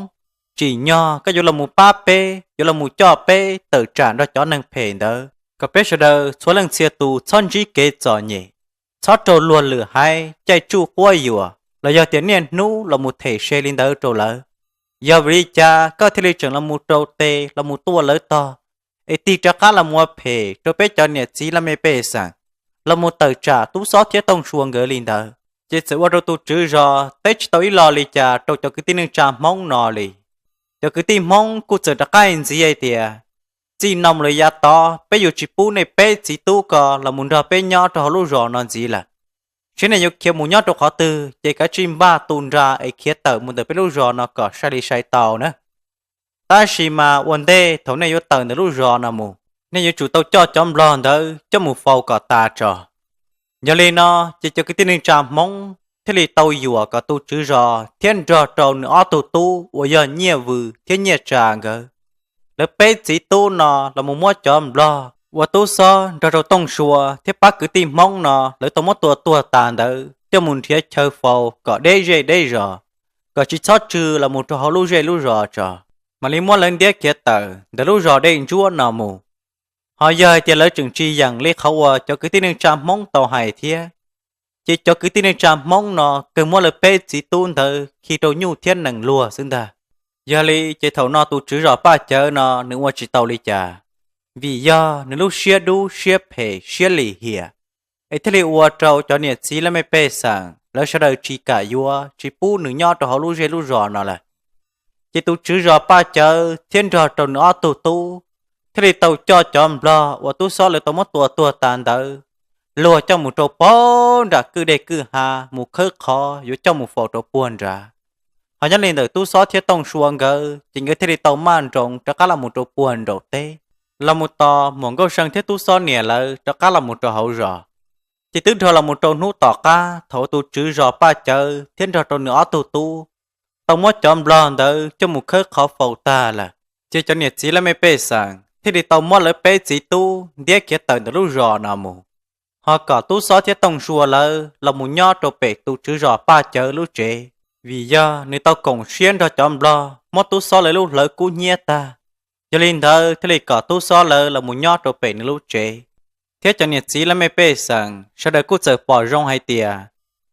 tsim nyog koj yuav los mus pab peb, yuav los mus coj peb tawm tsam nrog cov neeg phem ntawd, kom peb sawv daws txhua leej txhia tus txhob ntsib kev txom nyem, txhob raug luag lwm haiv caij tsuj quab yuam los yog tias niaj hnub los mus them se li ntawd rau lawv. Yog vim li cas koj thiaj li tseem los mus rau tes los mus tuaj lawv tog, es tig rov qab los mus ua phem rau peb cov niam txiv laj mej pej xeem, los mus tawm tsam tub xob thiab Tooj Sua nkawd li ntawd? Ces txawm ua rau tus tswv zos teb tsis tau ib lo li cas rau cov kwv tij neej tsa Hmoob no li. Cov kwv tij Hmoob kuj txawm rov qab ntxiv hais tias, txij no mus lawm yav tod peb yuav tsis pub nej peb txiv tub ko los mus nrog peb nyob rau hauv lub zos no ntxiv lawm. Seb nej yuav khiav mus nyob rau qhov twg ces kav tsij npaj tu nra es khiav tawm mus ntawm peb lub zos no kom sai li sai tau na. Tab sis mas ua ntej thaum nej yuav tawm ntawm lub zos no mus, nej yuav tsum tau coj cov nplog ntawd coj mus faus kom tas tso. Yog li no ces cov kwv tij neej tsa Hmoob thiaj li tau yuam kom tus tswv zos thiab nrog rau nws ob tug tub uas yog Nyiaj Vws thiab Nyiaj Tsa nkawd, lawv peb txiv tub no los mus muab cov nplog uas Tub Xob nrog rau Tooj Sua thiab pab kwv tij Hmoob no lawv tau muab tua tuag tas ntawd coj mus nrhiav chaw faus kom deb zej deb zos, kom tsis txhob tsw los mus rau hauv lub zej lub zos tso, mam li muab lawv ntiab khiav tawm ntawm lub zos Dej Ntsuab no mus. Ho yog hais tias lawv tseem tsis yeem li qhov uas cov kwv tij neej tsa Hmoob tau hais thiab, ces cov kwv tij neej tsa Hmoob no kawg muab lawv peb txiv tub ntawd khi rau nyuj thiab nees luag xwb ntag. Yog li ces thaum no tus tswv zos Paj Cawv no nws ua tsis tau li cas, vim yog nws lub siab dub siab phem siab lim hiam, es thiaj li ua rau cov niam txiv laj mej pej xeem lawv sawv daws tsis kam yuav tsis pub nws nyob rau hauv lub zej lub zos no lawm. Ces tus tswv zos Paj Cawv thiab nrog rau nws ob tug tub thiaj li tau coj cov nplog uas Tub Xob lawv tau muab tua tuag tas ntawd luag coj mus rau pag nram kwj deg kwj ha mus khawb qhov yuav coj mus faus rau puag nrad. Ho nyob li ntawm Tub Xob thiab Tooj Sua nkawd ces nkawd thiaj li tau maj nroos rov qab los mus rau puag nraum teb, los mus tos Muam Nkauj See thiab Tub Xob niam lawv rov qab los mus rau hauv zos. Ces twb dhau los mus rau hnub tom qab thaum tus tswv zos Paj Cawv thiab nrog rau nws ob tug tub tau muab cov nplog ntawd coj mus khawb qhov faus tag lawm, ces cov niam txiv laj mej pej xeem thiaj li tau muab lawv peb txiv tub ntiab khiav tawm ntawm lub zos no mus, ho kom Tub Xob thiab Tooj Sua lawv los mus nyob rau pem tus tswv zos Paj Cawv lub tsev, vim yog nws tau koom siab nrog cov nplog muab Tub Xob lawv lub hlawv kub hnyiab tag. Yog li ntawd thiaj li kom Tub Xob lawv los mus nyob rau pem nws lub tsev, thiab cov niam txiv laj mej pej xeem sawv daws kuj txawm pom zoo hais tias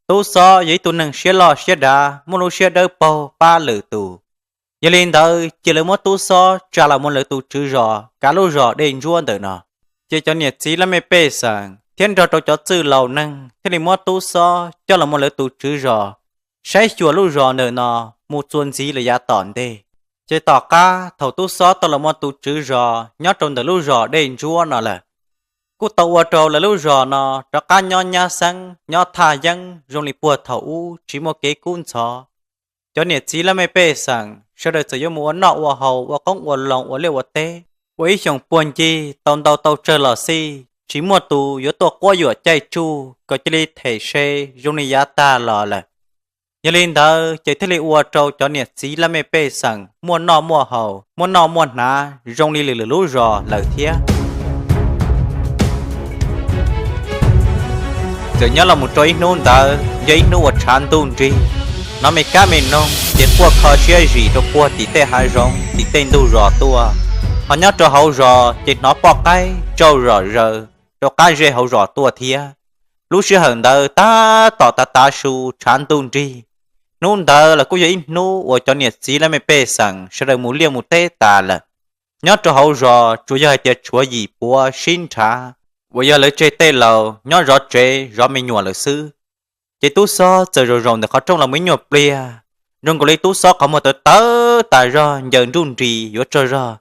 Tub Xob yog ib tug neeg siab loj siab dav muaj lub siab dawb paug pab lwm tus. Yog li ntawd cia lawv muab Tub Xob tsa los mus lawv tus tswv zos kav lub zos Dej Ntsuab ntawm no. Ces cov niam txiv laj mej pej xeem thiab nrog rau cov txwj laus neeg thiaj li muab Tub Xob coj los mus lawv tus tswv zos saib xyuas lub zos ntawm no mus txuas ntxiv lawm yav tom ntej. Ces tom qab thaum Tub Xob tau los mus tus tswv zos nyob rau ntawm lub zos Dej Ntsuab no lawm, kuj tau ua rau lawv lub zos no rov qab nyob nyab xeeb nyob thaj yeeb zoo li puag thaum ub tsis muaj kev kub ntxhov. Cov niam txiv laj mej pej xeem sawv daws txawm yuav mus ua noj ua haus ua qoob ua loo ua liaj ua teb, ua ib xyoos puag ncig tau ntau tau tsawg los xij tsis muaj tus yuav tuaj quab yuam caij tsuj kom cia li them se zoo li yav tag los lawm. Yog li ntawd ces thiaj li ua rau cov niam txiv laj mej pej xeem muaj noj muaj haus muaj noj muaj hnav zoo li lwm lwm lub zos lawm thiab. Txawm nyob los mus rau ib hnub ntawd yog ib hnub uas tshav ntuj nrig, hnov me kab me noog ces quaj kho siab zim rau puag tim tej hav zoov tim tej ntug zos tuaj, ho nyob rau hauv zos ces hnov poj qaib tsauj zom zaws rau qab zej hauv zos tuaj thiab. Lub sij hawm ntawd tab tom tav tav su tshav ntuj nrig. Hnub ntawd los kuj yog ib hnub uas cov niam txiv laj mej pej xeem sawv daws mus liaj mus teb tas lawm. Nyob rau hauv zos tsuas yog hais tias tshuav yim puav sib nrhav uas yog lawv tseg tej laus nyob zov tsev zov me nyuam lawm xwb. Ces Tub Xob txawm zaum zaum ntawm qhov rooj los mus ib nyuag pliag, zoo nkaus li Tub Xob qhov muag tawv tawv tas zog ncaws nruj nris yuav tsaug zog.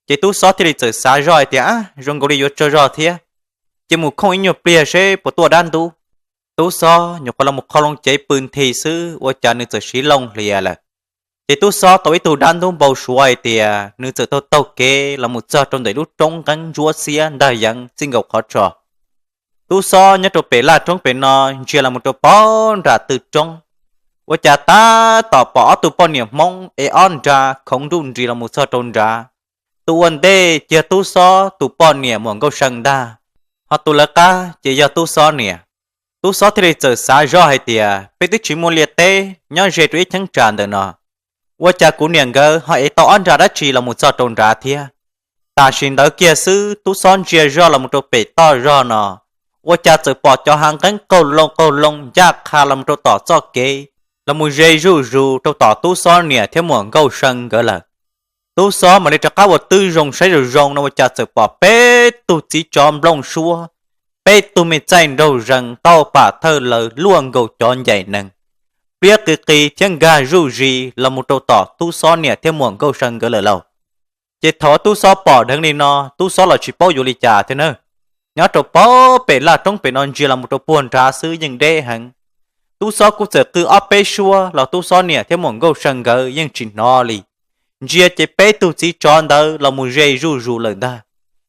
Ces Tub Xob thiaj li txawm xav zoj hais tias, ab, zoo nkaus li yuav tsaug zog thiab, ces mus khooj ib nyuag pliag seb puas tuaj dab ntub. Tub Xob nyuam qhuav los mus qhau loo cev pw nthi xwb ua cas nws txawm siv loo hlias lawm. Ces Tub Xob tau ib tug dab ntub npau suav hais tias nws txawm taug taug kev los mus txog rau ntawm lub roob nqeeb ntsuab xiab ntag yeev txij nkaus qhov tso. Tub Xob nyob rau pem laj roob pem no ntsia los mus rau pog nram tw roob, ua cas tab tom pom ob tug poj niam Hmoob es ob nra khoov nruj nris los mus txog rau nrad. Tus ua ntej ces yog Tub Xob tus poj niam Muam Nkauj See ntag, ho tus lawv qab ces yog Tub Xob niam. Tub Xob thiaj li txawm xav zoj hais tias, peb twb tsis muaj liaj teb nyob ze rau ib cheeb tsam ntawm no, ua cas kuv niam nkawd ho ev tau ob nra dab tsi los mus txog rau nrad thiab? Tam sim ntawd kiag xwb Tub Xob ntsia zoj los mus rau pem toj zog no, ua cas txawm pom cov hav nqeeb qaug loo qaug loo ncaj qha los mus rau tom txoj kev, los mus ze zuj zus rau tom Tub Xob niam thiab Muam Nkauj See nkawd lawm. Tub Xob mam li rov qab ua tib zoo saib zoo zoo no ua cas txawm pom peb tug txiv tsov nplooj suab, peb tug me txaij nraug zees tauj pam thawj lawv luaj nkaus cov ncaim neeg, pliab qis qis thiab nkag zuj zus los mus rau tom Tub Xob niam thiab Muam Nkauj See nkawd lawm lauj. Ces thaum Tub Xob pom dheev li no Tub Xob los tsis paub yuav li cas thiab na. Nyob rau pog pem laj roob pem no ntsia los mus rau puag nrad xwb yeej deb heev. Tub Xob kuj txawm qw ob peb suab los Tub Xob niam thiab Muam Nkauj See nkawd yeej tsis hnov li. Ntsia ces peb tug txiv tsov ntawd los mus ze zuj zus lawm ntag.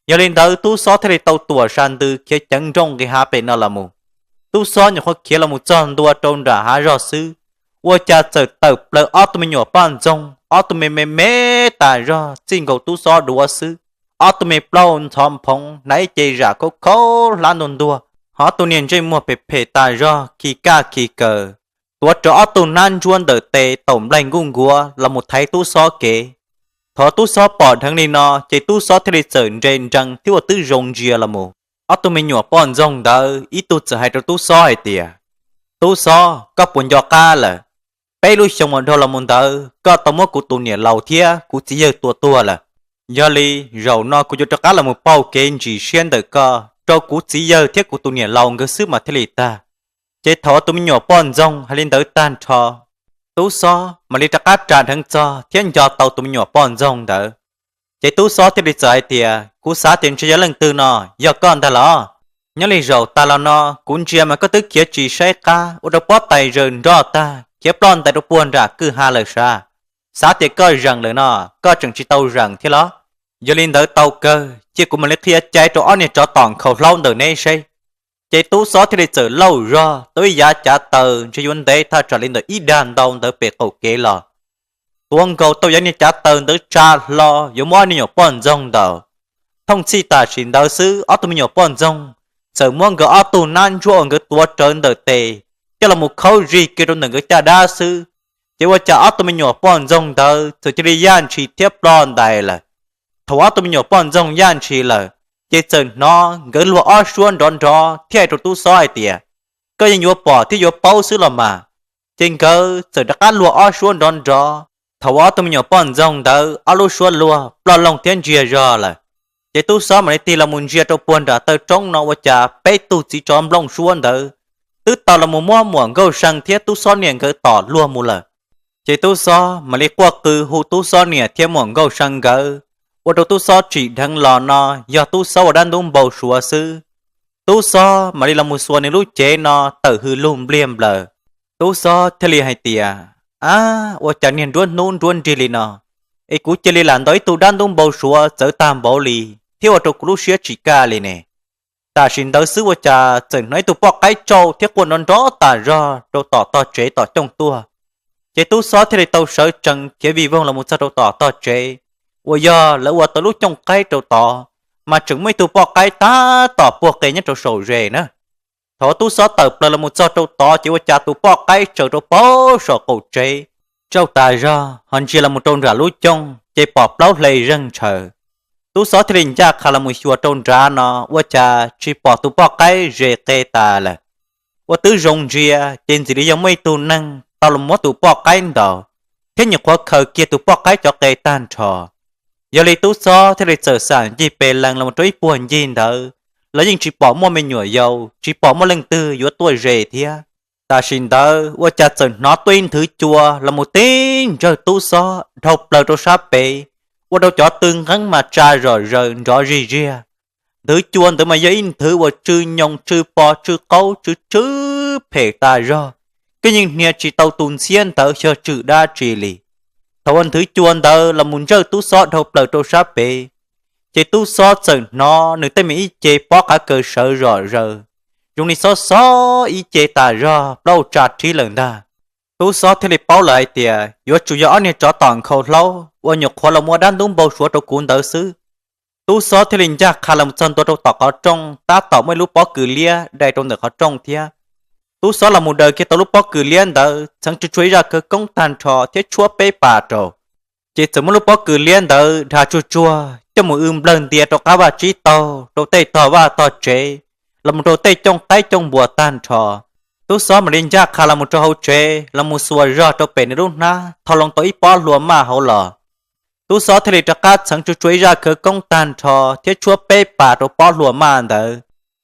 Yog li ntawd Tub Xob thiaj li tau tuam sa ntws khiav ceev nrooj nqis hav pem no los mus. Tub Xob nyuam qhuav khiav los mus txog ntua rau nram hav zog xwb, ua cas txawm tawm plaws ob tug me nyuam poj ntxoog, ob tug me me me tas zog txij nkaus Tub Xob duav xwb. Ob tug me plaub ntxhov nphoov hnav ib ce zam khaub khaub hlab ntuag ntuag, ho ob tug niag ntsej muag phem phem tas zog khi kaj khi kaws, tuav rawv ob tug hnab ntsuab ntawm tes taum nplaig nkuj nkuav los mus thaiv Tub Xob kev. Thaum Tub Xob pom dheev li no ces Tub Xob thiaj li txawm nres nrees thiab ua twb zoo ntsia los mus. Ob tug me nyuam poj ntxoog ntawd ib tug txawm hais rau Tub Xob hais tias, Tub Xob, koj puas nco qab lawm? Peb lub xyoo uas dhau los mus ntawd koj tau muab kuv tus niam laus thiab kuv txiv yawg tua tuag lawm. Yog li zaum no kuv yuav rov qab los mus pauj kev ntsis siab ntawm koj rau kuv txiv yawg thiab kuv tus niam laus nkawd xwb mas thiaj li tag. Ces thaum tus me nyuam poj ntxoog hais li ntawd tag nrho, Tub Xob mam li rov qab ras dheev txog thiab nco tau tus me nyuam poj ntxoog ntawd. Ces Tub Xob thiaj li txawm hais tias, Kuv xav tias ntshe yog leej twg no, yog koj ntag los? Nyob li zaum tas los no kuv ntsia mas koj twb khiav tsis saib qab ua rau pob tais zaws nroj tag khiav ploj ntais rau puag nram kwj ha lawm sav. Xav tias koj zeem lawm no, koj tseem tsis tau zeem thiab los? Yog li ntawd tau kawg, cia kuv mam li qhia cai rau ob niag tsov tom nkhaus hlaub ntawm neb seb. Ces Tub Xob thiaj li txawm lauj zog tau ib yav cav taws ntshe yuav ntev thaj tsam li ntawm ib dag ntau ntawd pem qaum kev los, tuav nkaus tau yav niag cav taws ntawd tsa hlo yuav muab ob niag nyuam poj ntxoog ntaus. Thooj txhij tam sim ntawd xwb ob tug me nyuam poj ntxoog txawm muab nkawd ob tug nab ntsuab uas nkawd tuav rawv ntawm tes coj los mus khaub zig kiag rau ntawm nkawd caj dab xwb. Ces ua cas ob tug me nyuam poj ntxoog ntawd txawm cia li yaj ntshis thiab ploj ntais lawm. Thaum ob tug me nyuam poj ntxoog yaj ntshis lawm, ces txawm hnov nkawd luag ob suab nrov nrov thiab hais rau Tub Xob hais tias, Koj yeej yuav pom thiab yuav paub xwb los mas. Ces nkawd txawm rov qab luag ob suab nrov nrov. Thaum uas ob tug me nyuam poj ntxoog ntawd ob lub suab luag ploj loog thiab ntsiag zog lawm, ces Tub Xob mam li tig los mus ntsia rau puag nram taw roob no ua cas peb tug txiv tsov nplooj suab ntawd twb tau los mus muab muam Nkauj See thiab Tub Xob niam nkawd tom luag mus lawm. Ces Tub Xob mam li quaj qw hu Tub Xob niam thiab muam Nkauj See nkawd, ua rau Tub Xob tsim dheev los no yog Tub Xob ua dab ntub npau suav xwb. Tub Xob mam li los mus xuas nws lub cev no tawm hws lug npliag nplaws. Tub Xob thiaj li hais tias, Ab, ua cas niag nruab hnub nruab nrig li no es kuv cia li lam ntaus ib tug dab ntub npau suav txawv tag npaum li thiab ua rau kuv lub siab tsis kaj li ne? Tam sim ntawd xwb ua cas txawm hnov ib tug poj qaib tsauj thiab quaj nrov nrov tas zog rau tom tog tsev tom cooj tuaj. Ces Tub Xob thiaj li tau sawv tsees khiav vij voog los mus txog rau tom tog tsev, uas yog lawv ua tau lub cooj qaib rau tod, mas tseem muaj ib tug poj qaib tab tom puag qe nyob rau saum zes na. Thaum Tub Xob tawm plaws los mus txog rau tod ces ua cas tus poj qaib tsaws rau pem saum qaum tsev tsauj tas zog ho ntsia los mus rau nram lub cooj ces pom plaub hle zeeg ntshaw. Tub Xob thiaj li ncaj qha los mus xyuas rau nrad no ua cas tsis pom tus poj qaib zes qe tas lawm. Ua twb zoo ntsia ces ntxim li yog muaj ib tug neeg tau los muab tus poj qaib ntaus thiab nyuam qhuav khaws kiag tus poj qaib cov qe tag nrho. Yog li Tub Xob thiaj li txawm xam ncig pes lees los rau ib puag ncig ntawd los yeej tsis pom muaj me nyuam yaus, tsis pom muaj leej twg yuav tuaj ze thiab. Tam sim ntawd ua cas txawm hnov tuaj ib nthwv cua los mus tib ntsawj Tub Xob dhau plaws rau sab pem, ua rau cov tw nqeeb mas tsa zom zaws nrov zig ziag. Nthwv cua ntawd mas yog ib nthwv uas tsw nyoos tsw pos tsw qaub tsw tsw phem tas zog, koj yeej hnia tsis tau tus ntxhiab ntawd xyog tswm dab tsi li. Thaum uas nthwv cua ntawd los mus ntsawj Tub Xob dhau plaws rau sab pem, ces Tub Xob txawm hnov nws tej me ib ce pob qav kaws sawv zom zaws, zoo li xob xob ib ce tas zog plaub tsa rhib lawm ntag. Tub Xob thiaj li paub lawm hais tias yuav tsum yog ob niag tsov tom nkhaus hlaub uas nyuam qhuav los ua dab ntub npau suav rau kuv ntawd xwb. Tub Xob thiaj li ncaj qha los txog ntua rau tom qhov rooj, tab tom muaj ib lub pob kws liab dai rau ntawm qhov rooj thiab. Tub Xob los mus daws kiag tau lub pob kws liab ntawd, txheev tsuag tsuag ib zaj khawv koob tag nrho thiab tshuab peb pas rau. Ces txawm muab lub pob kws liab ntawd dha tsuag tsuag coj mus w nplawg ntia rau qab vaj tsib taug, rau tej tog vaj tog tsev, los mus rau tej cooj qaib cooj npua tag nrho. Tub Xob mam li ncaj qha los mus rau hauv tsev los mus xuas zog rau pem nws lub hnab thau loo tau ib pob hlua maj hauv los. Tub Xob thiaj li rov qab txheev tsuag tsuag ib zaj khawv koob tag nrho thiab tshuab peb pas rau pob hlua maj ntawd.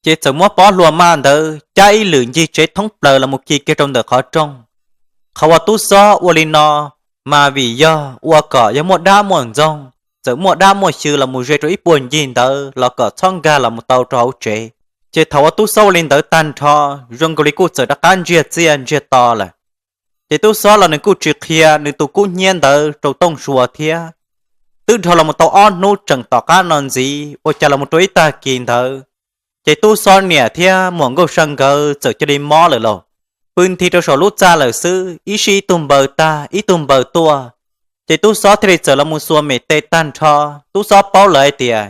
Ces txawm muab pob hlua maj ntawd cab ib lwm ncig tsev thoob plaws los mus khi kiag rau ntawm qhov rooj. Qhov uas Tub Xob ua li no mas vim yog ua kom yog muaj dab muaj ntxoog, txawm muaj dab muaj xyw los mus ze rau ib puag ncig ntawd los kom txhob nkag los mus tau rau hauv tsev. Ces thaum uas Tub Xob ua li ntawd tag nrho, zoo nkaus li kuj txawm rov qab ntsiag txiaj ntsiag to lawm. Ces Tub Xob los nws kuj tsis qhia nws tus kub hnyiab ntawd rau Tooj Sua thiab. Twb dhau los mus tau ob hnub tseem tom qab no ntxiv ua cas los mus rau ib tag kis ntawd, Ces tub xob niam thiab muam nkauj see nkawd txawm cia li mob lawm lauj. Pw nthi rau saum lub txaj lawm xwb, ib sij ib tug npaws tag ib tug npaws tuaj. Ces tub xob thiaj li txawm los mus xuas mem tes tag nrho. Tub xob paub lawm hais tias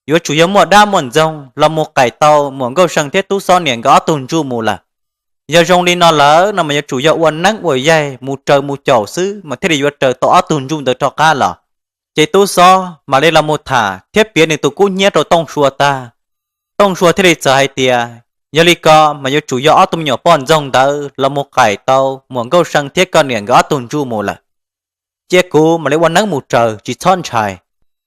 yuav tsum yog muaj dab muaj ntxoog los mus qaim tau muam nkauj see thiab tub xob niam nkawd ob tug ntsuj mus lawm. Yog zoo li no lawm no mas yuav tsum yog ua neeb ua yaig mus raws mus caum xwb mas thiaj li yuav raws tau ob tug ntsuj ntawd rov qab los. Ces tub xob mam li los mus tham thiab piav nws tus kub hnyiab rau Tooj Sua tag. Tooj Sua thiaj li txawm hais tias, yog li ko mas yuav tsum yog ob tug me nyuam poj ntxoog ntawd los mus qaim tau muam nkauj see thiab koj niam nkawd ob tug ntsuj mus lawm. Cia kuv mam li ua neeb mus raws, tsis txhob ntshai.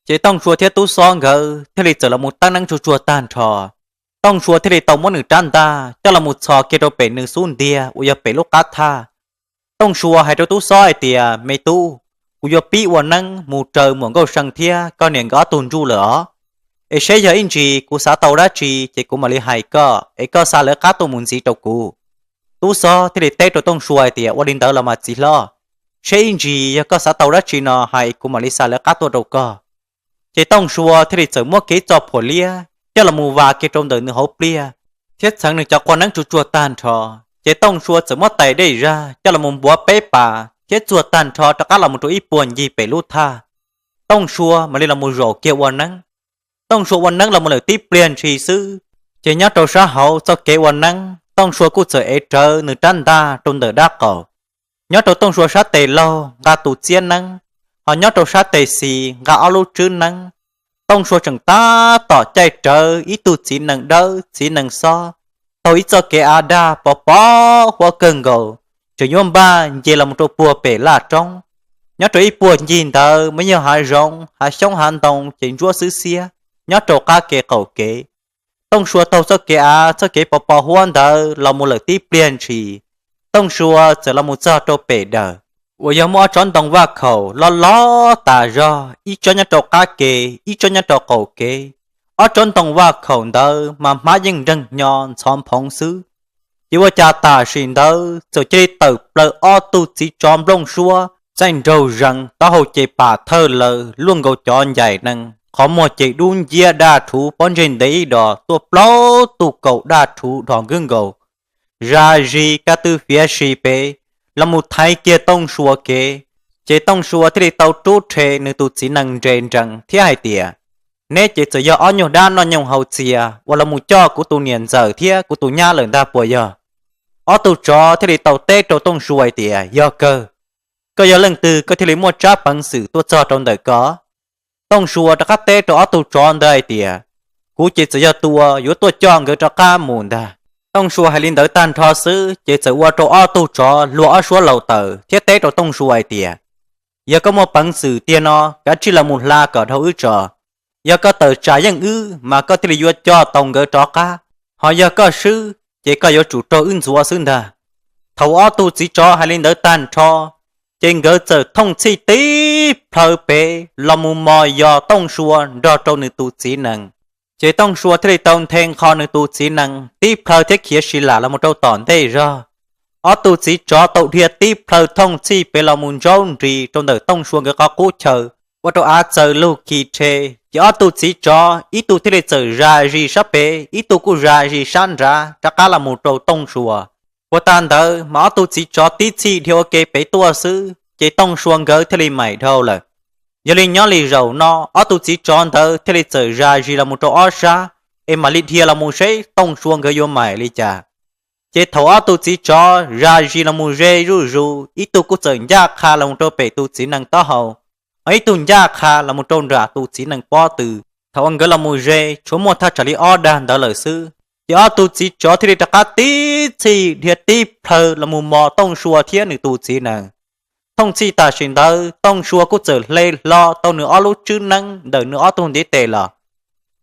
Ces Tooj Sua thiab tub xob nkawd thiaj li txawm los mus teeb neeb tsuag tsuag tag nrho. Tooj Sua thiaj li tau muab nws rab ntaj coj los mus txhos kiag rau pem nws xub ntiag uas yog pem lub qab thaj. Tooj Sua hais rau tub xob hais tias, me tub, kuv yuav pib ua neeb mus raws muam nkauj see thiab koj niam nkawd ob tug ntsuj lawm os. Es seb yog ib ntsis kuv xav tau dab tsi ces kuv mam li hais koj, es koj xa lawv qab tuaj mus ntxiv rau kuv. Tub xob thiaj li teb rau Tooj Sua hais tias, ua li ntawd los mas txiv hlob, seb ib ntsis yog koj xav tau dab tsi no hais kuv mam li xa lawv qab tuaj rau koj. Ces Tooj Sua thiaj li txawm muab kev txo phuam liab coj los mus vas kiag rau ntawm nws hauv pliaj, thiab txheev nws cov qua neeb tsuag tsuag tag nrho. Ces Tooj Sua txawm muab tais dej zag coj los mus npuav peb pas thiab txuag tag nrho rov qab los mus rau ib puag ncig pem lub thaj. Tooj Sua mam li los mus zaum kiag ua neeb. Tooj Sua ua neeb los mus lawm tib pliag ntshis xwb, ces nyob rau sab hauv txoj kev ua neeb Tooj Sua kuj txawm ev rawv nws rab ntaj rau ntawm dab qaum. Nyob rau Tooj Sua sab tes laug nqa tus txiab neeb, ho nyob rau sab tes xis nqa ob lub tswb neeb. Tooj Sua tseem tab tom caij rawv ib tug txiv nees dawb txiv nees xob taug ib txoj kev av daj pov pov huab kawg nkaus, tseem yuav npaj nce los mus rau puag pem laj roob. Nyob rau ib puag ncig ntawd mas yog hav zoov hav xyoob hav ntoo ces ntsuab xwb xiab nyob rau qab kev qaum kev. Tooj Sua taug txoj kev av txoj kev pov pov huab ntawd los mus lawm tib pliag ntshis, Tooj Sua txawm los mus txog rau pem dawm uas yog muaj ob tsob ntoo vaj khaum loj loj tas zog, ib tsob nyob rau qab kev ib tsob nyob rau qaum kev. Ob tsob ntoo vaj khaum ntawd mas hmab yeej nreeg hnyo ntxhov nphoov xwb. Ces ua cas tam sim ntawd txawm cia li tawm plaws ob tug txiv tsov nplooj suab txaij nraug zees, taub hau ces pam thawj lawm luaj nkaus cov ncaim nees, qhov muag ces dub nciab daj rhuv pob ntseg ntev ib dos tuaj plaub tug kaus daj rhuv dhos nkwb nkaus, zas zis ka tw fiav si pem los mus thaiv kiag Tooj Sua kev. Ces Tooj Sua thiaj li tau rub rhe nws tus txiv nees nres nrees thiab hais tias, neb ces txawm yog ob nyuag dab noj nyooj haus txias uas los mus coj kuv tus niam ntxawm thiab kuv tus nyab lawm ntag puas yog? Ob tug tsov thiaj li tau teb rau Tooj Sua hais tias, yog kawg, koj yog leej twg koj thiaj li muaj tsab peev xwm tuaj txog rau ntawm ko? Tooj Sua rov qab teb rau ob tug tsov ntawd hais tias, kuv ces txawm yog tus uas yuav tuaj coj nkawd rov qab mus ntag. Tooj Sua hais li ntawd tag nrho xwb ces txawm ua rau ob tug tsov luag ob suab laus tawm thiab teb rau Tooj Sua hais tias, yog koj muaj peev xwm tiag no kav tsij los mus hla kom dhau wb tso. Yog koj tawm tsam yeej wb mas koj thiaj li yuav coj tau nkawd rov qab, ho yog koj swb ces koj yuav tsum raug wb ntxuav xwb ntag. Thaum ob tug txiv tsov hais li ntawd tag nrho, ces nkawd txawm thooj txhij tib plhaw pem los mus mos yos Tooj Sua nrog rau nws tus txiv nees. Ces Tooj Sua thiaj li tau nthe nqho nws tus txiv nees tib plhaw thiab khiav si lam los mus rau tom ntej zog. Ob tug txiv tsov tau dhia tib plhaw thooj txhij pem los mus ntsaub nris rau ntawm Tooj Sua nkawd qhov qub chaw, ua rau av txawm lug khi rhe. Ces ob tug txiv tsov ib tug thiaj li txawm zas zis sab pem, ib tug kuj zas zis sab nrad rov qab los mus rau Tooj Sua. Puag ta ntawd mas ob tug txiv tsov tib txhij dhia ua ke pem tuaj xwb ces Tooj Sua nkawd thiaj li maim dhau lawm. Yog li nyob li zaum no ob tug txiv tsov ntawd thiaj li txawm zas zis los mus rau ob sab, es mam li dhia los mus seb Tooj Sua nkawd yuav maim li cas. Ces thaum ob tug txiv tsov zas zis los mus ze zuj zus, ib tug kuj txawm ncaj qha los mus rau pem tus txiv nees taub hau, ho ib tug ncaj qha los mus rau nram tus txiv nees pob tw. Thaum uas nkawd los mus ze tshuav muaj thaj tsam li ob dag ntawd lawm xwb, ces ob tug txiv tsov thiaj li rov qab tib txhij dhia tib plhaw los mus mos Tooj Sua thiab nws tus txiv nees. Thooj txhij tam sim ntawd Tooj Sua kuj txawm hle hlo tau nws ob lub tswb neeb ntawm nws ob tug ntiv tes los,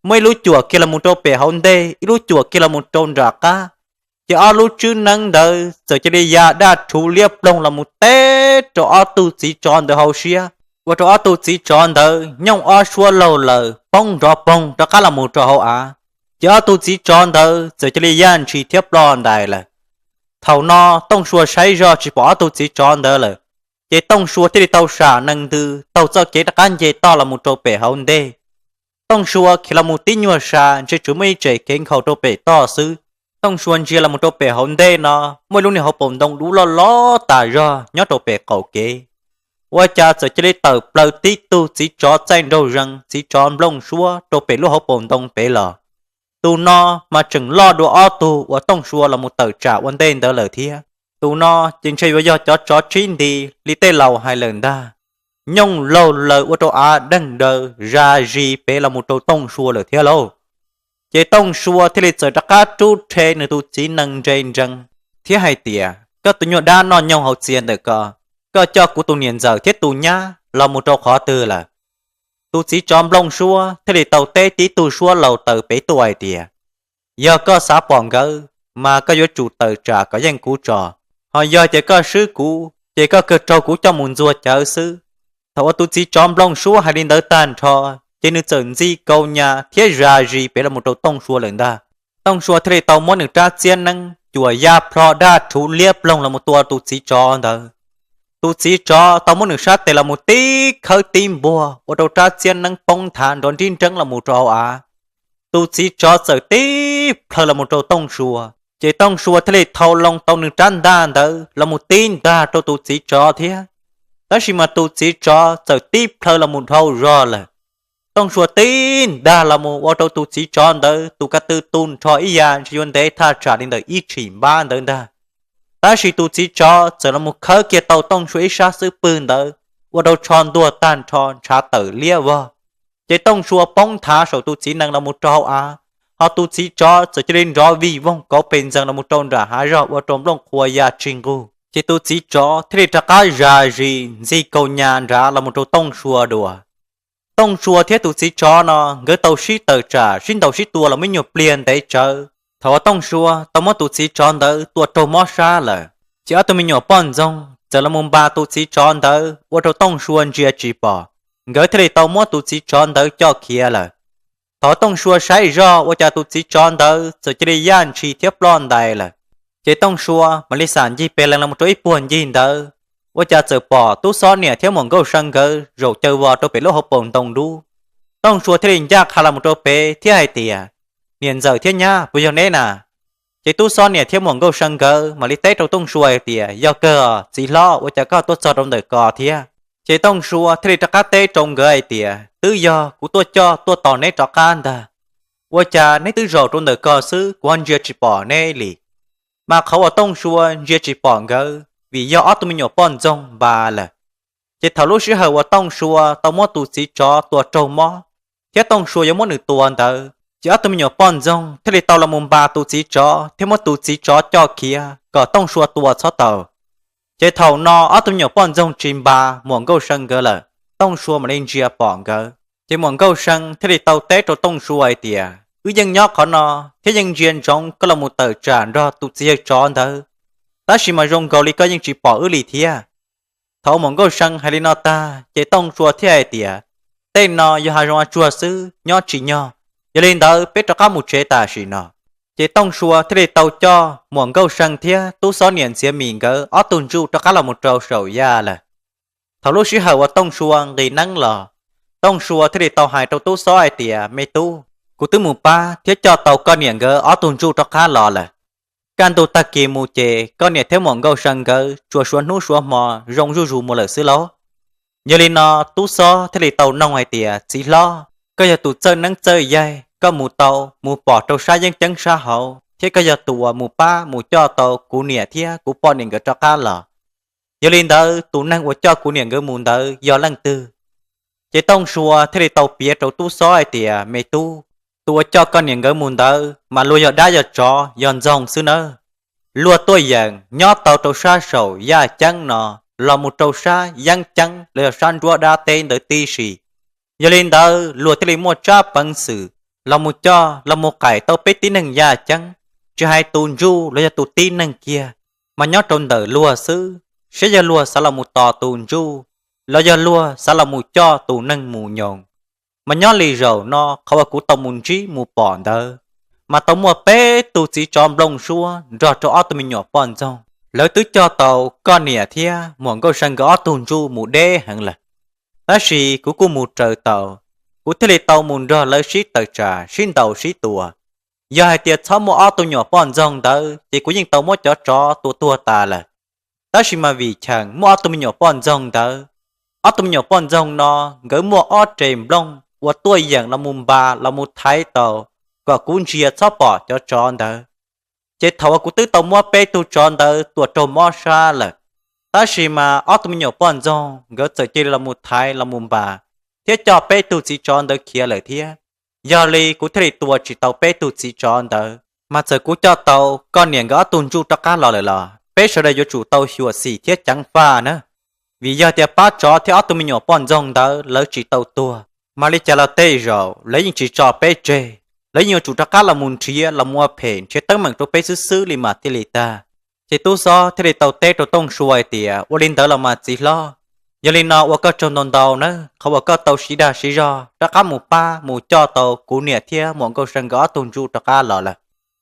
muaj ib lub cuam kiag los mus rau pem hauv ntej, ib lub cuam kiag los mus rau nram qab. Ces ob lub tswb neeb ntawd txawm cia li ya daj rhuv liab ploog los mus teb rau ob tug txiv tsov ntawd hauv siab, ua rau ob tug txiv tsov ntawd nyooj ob suab laug lawm poob nrov poog rov qab los mus rau hauv av. Ces ob tug txiv tsov ntawd txawm cia li yaj ntshis thiab ploj ntais lawm. Thaum no Tooj Sua saib zog tsis pom ob tug txiv tsov ntawd lawm, ces Tooj Sua thiaj li tau sam nees ntws taug txoj kev rov qab nce toj los mus rau pem hauv ntej. Tooj Sua khiav los mus tib nyuag sa ntshe tsuas muaj ib tsev kev nkhaus rau pem toj xwb. Tooj Sua ntsia los mus rau pem hauv ntej no muaj ib lub niag hauv paus ntoo dub loj loj tas zog nyob rau pem qaum kev. Ua cas txawm cia li tawm plaws tib tug txiv tsov txaij nraug zees, txiv tsov nplooj suab rau pem lub hauv paus ntoo pem los. Tus no mas tseem loj dua ob tug uas Tooj Sua los mus tawm tsam ua ntej ntawd lawm thiab. Tus no ces ntshe yuav yog cov tsov tsib nti li tej laus hais lawm ntag. Nyooj laug laws ua rau av deeg daws zas zis pem los mus rau Tooj Sua lawm thiab lauj. Ces Tooj Sua thiaj li txawm rov qab rub rhe nws tus txiv nees nres nrees thiab hais tias, Koj tus nyuag dab noj nyoog hauv txias ntawm ko, koj coj kuv tus niam ntxawm thiab tus nyab los mus rau qhov twg lawm? Tus txiv tsov nplooj suab thiaj li tau teb tib tug suab laus taws pem tuaj hais tias, Yog koj xav pom nkawd, mas koj yuav tsum tawm tsam kom yeej kuv tso. Ho yog tias koj swb kuv, ces koj kawg raug kuv coj mus ntxuag cawv xwb. Thaum uas tus txiv tsov nplooj suab hais li ntawd tag nrho, ces nws txawm ntxi kaus nyas thiab zas zis pem los mus rau Tooj Sua lawm ntag. Tooj Sua thiaj li tau muab nws rab txiab neeb cuam ya plho daj rhuv liab ploog los mus tua tus txiv tsov ntawd. Tus txiv tsov tau muab nws sab tes los mus tib khawb tib npuag ua rau rab txiab neeb poob nthav nrov nrib nreeb los mus rau hauv av. Tus txiv tsov txawm tib plhaw los mus rau Tooj Sua, ces Tooj Sua thiaj li thau loo tau nws rab ntaj ntawd los mus tib ntag rau tus txiv tsov thiab. Tab sis mas tus txiv tsov txawm tib plhaw los mus dhau zog lawm. Tooj Sua tib ntaj los mus ua rau tus txiv tsov ntawd tus ka tw tu nrho ib ya ntshe yuav ntev thaj tsam li ntawm ib tshim npab ntawd ntag. Tab sis tus txiv tsov txawm los mus khawb kiag tau Tooj Sua ib sab xub pwg ntawd ua rau tsho ntuag tag nrho ntshav tawm liab vog. Ces Tooj Sua poob nthav saum tus txiv nees los mus rau hauv av, ho tus txiv tsov txawm cia li nrov vij voog kauv pes ntxees los mus rau nram hav zog ua rau nplooj qhuav ya tsig nqug. Ces tus txiv tsov thiaj li rov qab zas zis ntxig kaus nyas nrad los mus rau Tooj Sua dua. Tooj Sua thiab tus txiv tsov no nkawd tau sib tawm tsam sib ntaus sib tua los ib nyuag pliag ntev tsawv. Thaum uas Tooj Sua tau muab tus txiv tsov ntawd tua raug mob sab lawm, ces ob tug me nyuam poj ntxoog txawm los mus npas tus txiv tsov ntawd ua rau Tooj Sua ntsia tsis pom. Nkawd thiaj li tau muab tus txiv tsov ntawd coj khiav lawm. Thaum Tooj Sua saib zoj ua cas tus txiv tsov ntawd txawm cia li yaj ntshis thiab ploj ntais lawm. Ces Tooj Sua mam li xam ncig pes lees los rau ib puag ncig ntawd, ua cas txawm pom tub xob niam thiab muam nkauj see nkawd zaum caw vos rau pem lub hauv paus ntoo dub. Tooj Sua thiaj li ncaj qha los rau pem thiab hais tias, Niam ntxawm thiab nyab, puas yog neb na? Ces tub xob niam thiab muam nkauj see nkawd mam li teb rau Tooj Sua hais tias, Yog kawg, txiv hlob, ua cas koj tuaj txog rau ntawm ko thiab? Ces Tooj Sua thiaj li rov qab teb rau nkawd hais tias, Twb yog kuv tuaj coj tuaj tos neb rov qab ntag. Ua cas neb twb zaum rau ntawm ko xwb kuv ho ntsia tsis pom neb li? Mas qhov uas Tooj Sua ntsia tsis pom nkawd vim yog ob tug me nyuam poj ntxoog npas lawm. Ces thaum lub sij hawm uas Tooj Sua tau muab tus txiv tsov tua raug mob, thiab Tooj Sua yuav muab nws tua ntawd, ces ob tug me nyuam poj ntxoog thiaj li tau los mus npas tus txiv tsov thiab muab tus txiv tsov coj khiav kom Tooj Sua tua txhob tau. Ces thaum no ob tug me nyuam poj ntxoog tsis npas muam nkauj see nkawd lawm, Tooj Sua mam li ntsia pom nkawd. Ces muam nkauj see thiaj li tau teb rau Tooj Sua hais tias, Wb yeej nyob qhov no thiab yeej ntsia ntsoov koj los mus tawm tsam nrog tus txiv yawg tsov ntawd, tab sis mas zoo nkaus li koj yeej tsis pom wb li thiab. Thaum muam nkauj see hais li no tag, ces Tooj Sua thiaj hais tias, Tej no yog hav zoov av tsuag xwb, nyob tsis nyog. Yog li ntawd peb rov qab mus tsev tam sim no. Ces Tooj Sua thiaj li tau coj muam nkauj see thiab tub xob niam ntxiav mis nkawd ob tug ntsuj rov qab los mus rau saum yaj lawm. Thaum lub sij hawm uas Tooj Sua nqis neeb los, Tooj Sua thiaj li tau hais rau tub xob hais tias, Me tub, kuv twb mus pab thiab coj tau koj niam nkawd ob tug ntsuj rov qab los lawm. Kaj ntug tag kis mus ces koj niam thiab muam nkauj see nkawd tsuas suav hnub suav hmo zoo zuj zus mus lawm xwb lauj. Yog li no tub xob thiaj li tau noog hais tias, Txiv hlob, koj yog tus txawj neeb txawj yaig, koj mus tau mus pom rau sab yeeb ceeb sab hauv thiab koj yog tus uas mus pab mus coj tau kuv niam thiab kuv poj niam nkawd rov qab los. Yog li ntawd tus neeg uas coj kuv niam nkawd mus ntawd yog leej twg? Ces Tooj Sua thiaj li tau piav rau tub xob hais tias, Me tub, tus uas coj koj niam nkawd mus ntawd mas luag yog dab yog tsov yog ntxoog xwb nawb. Luag tuaj yeem nyob tau rau sab saum yaj ceeb no los mus rau sab yeeb ceeb los yog sab nruab dab teb ntawd tib si. Yog li ntawd luag thiaj li muaj tsab peev xwm los mus coj los mus qaim tau peb tib neeg yaj ceeb, tsis hais tus ntsuj los yog tus tib neeg kiag, mas nyob rau ntawm luag xwb, saib yog luag xav los mus tos tus ntsuj los yog luag xav los mus coj tus neeg mus nyoos. Mas nyob li zaum no qhov uas kuv tau mus ntsib mus pom ntawd, mas tau muaj peb tug txiv tsov nplooj suab nrog rau ob tug me nyuam poj ntxoog, lawv twb coj tau koj niam thiab muam nkauj see nkawd ob tug ntsuj mus deb heev lawm. Tab sis kuv kuj mus raws tau, kuv thiaj li tau mus nrog lawv sib tawm tsam sib ntaus sib tua. Yog hais tias txhob muaj ob tug me nyuam poj ntxoog ntawd ces kuv yeej tau muab cov tsov tua tuag tas lawm. Tab sis mas vim cheem muaj ob tug me nyuam poj ntxoog ntawd, ob tug me nyuam poj ntxoog no nkawd muaj ob res nplooj uas tuaj yeem los mus npas los mus thaiv tau kom kuv ntsia txhob pom cov tsov ntawd. Ces thaum uas kuv twb tau muab peb tug tsov ntawd tua raug mob sab lawm, tab sis mas ob tug me nyuam poj ntxoog nkawd txawm cia li los mus thaiv los mus npas thiab coj peb tug txiv tsov ntawd khiav lawm thiab. Yog li kuv thiaj li tua tsis tau peb tug txiv tsov ntawd, mas txawm kuv coj tau koj niam nkawd ob tug ntsuj rov qab los lawm los peb sawv daws yuav tsum tau xyuam xim thiab ceev faj na. Vim yog tias pab tsov thiab ob tug me nyuam poj ntxoog ntawd lawv tsis tau tuag, mas li cas los tej zaum lawv yeej tsis tso peb tseg, lawv yeej yuav tsum rov qab los mus nrhiav los mus ua phem nrhiav teeb meem rau peb xwb xwb li mas thiaj li tag. Ces tub xob thiaj li tau teb rau Tooj Sua hais tias, ua li ntawd los mas txiv hlob, yog li no ua koj tsaug ntau ntau nawb, qhov uas koj tau siv dag siv zog rov qab mus pab mus coj tau kuv niam thiab muam Nkauj Sew nkawd ob tug ntsuj rov qab los lawm.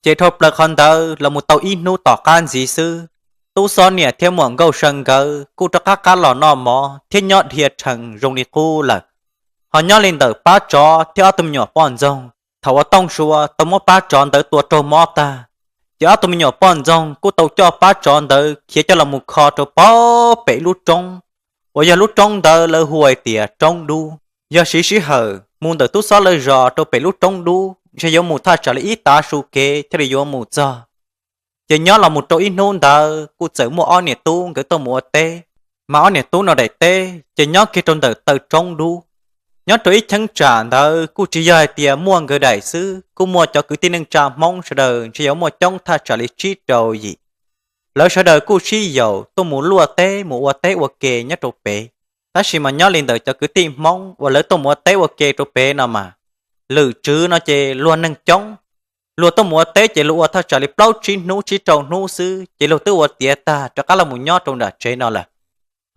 Ces dhau plaws qhov ntawd los mus tau ib hnub tom qab ntxiv xwb, tub xob niam thiab muam Nkauj Sew nkawd kuj rov qab qab los noj mov thiab nyob dhia rhees zoo li qub lawm. Ho nyob li ntawm pab tsov thiab ob tug me nyuam poj ntxoog, thaum uas Tooj Sua tau muab pab tsov ntawd tua raug mob tag, ces ob tug me nyuam poj ntxoog kuj tau coj pab tsov ntawd khiav coj los mus kho rau pem lub roob, uas yog lub roob ntawd lawv hu hais tias Roob Dub. Yog siv sij hawm mus ntawm tub xob lawv zos rau pem lub Roob Dub ntshe yuav mus thaj tsam li ib tav su kev thiaj li yuav mus txog. Ces nyob los mus rau ib hnub ntawd kuj txawm muaj ob niam tub nkawd tuaj mus ua teb, mas ob niam tub no daim teb ces nyob kiag rau ntawm taw Roob Dub. Nyob rau ib cheeb tsam ntawd kuj tsis yog hais tias muaj nkawd daim xwb, kuj muaj cov kwv tij neej tsa Hmoob sawv daws ntshe yuav muaj coob thaj tsam li tsib rau yim. Lawv sawv daws kuj sib yaum tuaj mus luaj teb mus ua teb ua ke nyob rau pem. Tab sis mas nyob li ntawm cov kwv tij Hmoob uas lawv tuaj mus ua teb ua ke rau pem no mas, lwm tswv no ces luag neeg coob, luag tuaj mus ua teb ces luag ua thaj tsam li plaub tsib hnub tsib rau hnub xwb ces luag twb ua tiav tag rov qab los mus nyob rau nram tsev no lawm.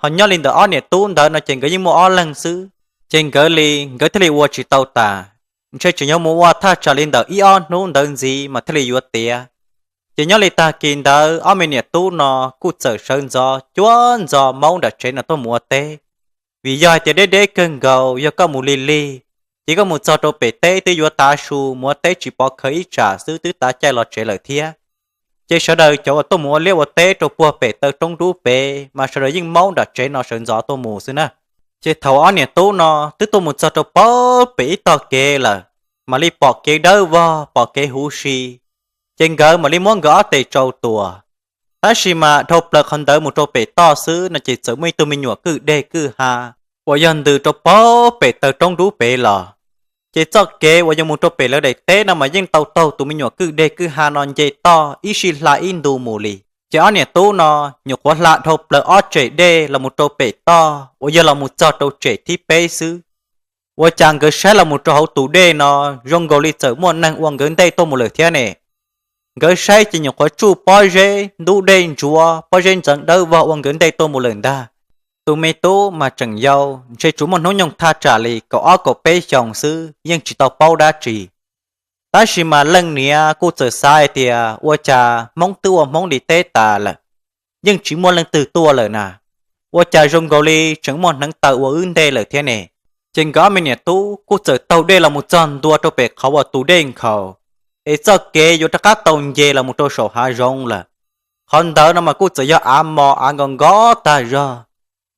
Ho nyob li ntawm ob niam tub ntawd no ces nkawd yeej muaj ob leeg xwb, ces nkawd li nkawd thiaj li ua tsis tau tas, ntshe tseem yuav mus ua thaj tsam li ntawm ib ob hnub ntawd ntxiv mas thiaj li yuav tiav. Ces nyob li tag kis ntawd ob me niam tub no kuj txawm sawv ntxov cuab ntxov maub nram tsev no tuaj mus ua teb. Vim yog hais tias deb deb kawg nkaus yog koj mus lig lig, ces koj mus txog rau pem teb twb yuav tav su mus ua teb tsis pov khawv ib tsam xwb twb tav caij los tsev lawm thiab. Ces sawv daws cov uas tuaj mus ua liaj ua teb rau puag pem taw Roob Dub pem mas sawv daws yeej maub nram tsev no sawv ntxov tuaj mus xwb na. Ces thaum ob niam tub no twb tuaj mus txog rau pem ib tog kev lawm, mam li pom kev dawb vog pom kev huv si, ces nkawd mam li muab nkawd ob tes tsau tuas. Tab sis mas dhau plaws qhov ntawd mus rau pem toj xwb no ces txawm muaj ib tug me nyuam kwj deg kwj ha uas yog ntws rau pem taw Roob Dub pem los. Ces txoj kev uas yuav mus rau pem lawv daim teb no mas yeej tau taug tus me nyuam kwj deg kwj ha no nce toj ib sij hla ib ntu mus li. Ces ob niam tub no nyuam qhuav hla dhau plaws ob tsem dej los mus rau pem toj uas yog los mus txog rau tsem thib peb xwb. Ua cas nkawd saib los mus rau hauv tus dej no zoo nkaus li txawm muaj neeg ua nkawd ntej tuaj mus lawm thiab ne. Nkawd saib ces nyuam qhuav tsuj pob zeb ntub dej ntsuav pob zeb ntxeev dawb vog ua nkawd ntej tuaj mus lawm ntag. Tus me tub mas tseem yau, ntshe tsuas muaj hnub nyoog thaj tsam li kaum ob kaum peb xyoos xwb yeej tsis tau paub dab tsi. Tab sis mas leej niam kuj txawm xav hais tias ua cas Hmoob twb ua Hmoob li teb tas lawm, yeej tsis muaj leej twg tuaj lawm na, ua cas zoo nkaus li tseem muaj hneev taw ua wb ntej lawm thiab ne. Ces nkawd ob me niam tub kuj txawm taug dej los mus txog ntua rau pem qhov uas tus dej nkhaus, es txoj kev yuav rov qab tau nce los mus rau saum hav zoov lawm. Qhov ntawd no mas kuj txawm yog av mos av nkos nkos tag zog,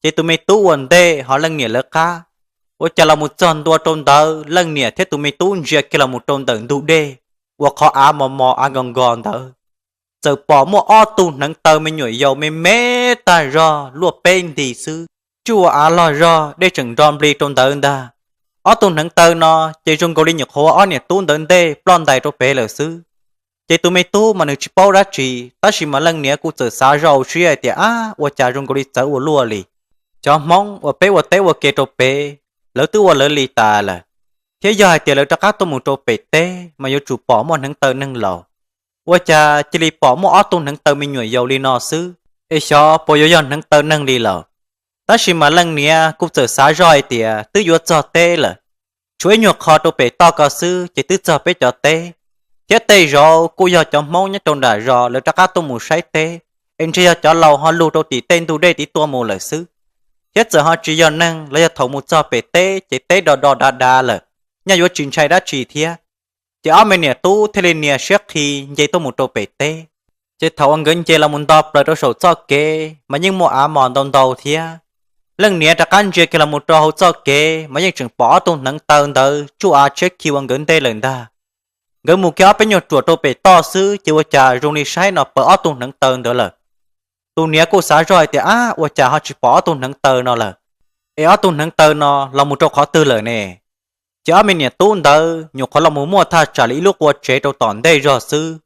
ces tus me tub ua ntej ho leej niam lawv qab. Ua cas los mus txog ntua rau ntawd leej niam thiab tus me tub ntsia kiag los mus rau ntawm ntug dej uas qhov av mos mos av nkos nkos ntawd, txawm pom muaj ob tug hneev taw me nyuam yaus me me tag zog luaj peb nti xwb, tsuj ua av log zog dej tseem nro nplig rau ntawd ntag. Ob tug hneev taw no ces zoo nkaus li nyuam qhuav ob niam tub ntawd ntej ploj ntais rau pem lawm xwb. Ces tus me tub mas nws tsis paub dab tsi, tab sis mas leej niam kuj txawm xav zoj hauv siab hais tias, ab, ua cas zoo nkaus li txawv ua luaj li. Cov Hmoob uas peb ua teb ua ke rau pem, lawv twb ua lawv li tas lawm, thiab yog hais tias lawv rov qab tuaj mus rau pem teb mas yuav tsum pom muaj hneev taw neeg laus. Ua cas cia li pom muaj ob tug hneev taw me nyuam yaus li no xwb, es xyov puas yuav yog hneev taw neeg li lawm. Tab sis mas leej niam kuj txawm xav zoj hais tias twb yuav txog teb lawm, tshuav ib nyuag qho rau pem toj ko xwb ces twb txog peb cov teb, thiab tej zaum kuj yog cov Hmoob nyob rau nram zos lawv rov qab tuaj mus saib teb, es ntshe yog cov laus ho lug rau tim tej ntug dej tid tuaj mus lawm xwb. Thiab txawm ho tsis yog neeg los yog thaum mus txog pem teb ces teb do do dav dav lawm, nyaj yuav tsis ntshai dab tsi thiab. Ces ob me niam tub thiaj li nias siab qhi nce tuaj mus rau pem teb. Ces thaum uas nkawd nce los mus nto plaws rau saum txoj kev mas yeej muaj av mos ntau ntau thiab. Leej niam rov qab ntsia kiag los mus rau hauv txoj kev mas yeej tseem pom ob tug hneev taw ntawd tsuj av tshiab khi ua nkawd ntej lawm ntag. Nkawd mus kiag ob peb nyuag ruam rau pem toj xwb ces ua cas zoo li saib no pom ob tug hneev taw ntawd lawm. Tus niam kuj xav zoj hais tias, ab, ua cas ho tsis pom ob tug hneev taw no lawm, es ob tug hneev taw no los mus rau qhov twg lawm ne? Ces ob me niam tub ntawd nyuam qhuav los mus muaj thaj tsam li ib lub qua tsev rau tom ntej zog xwb,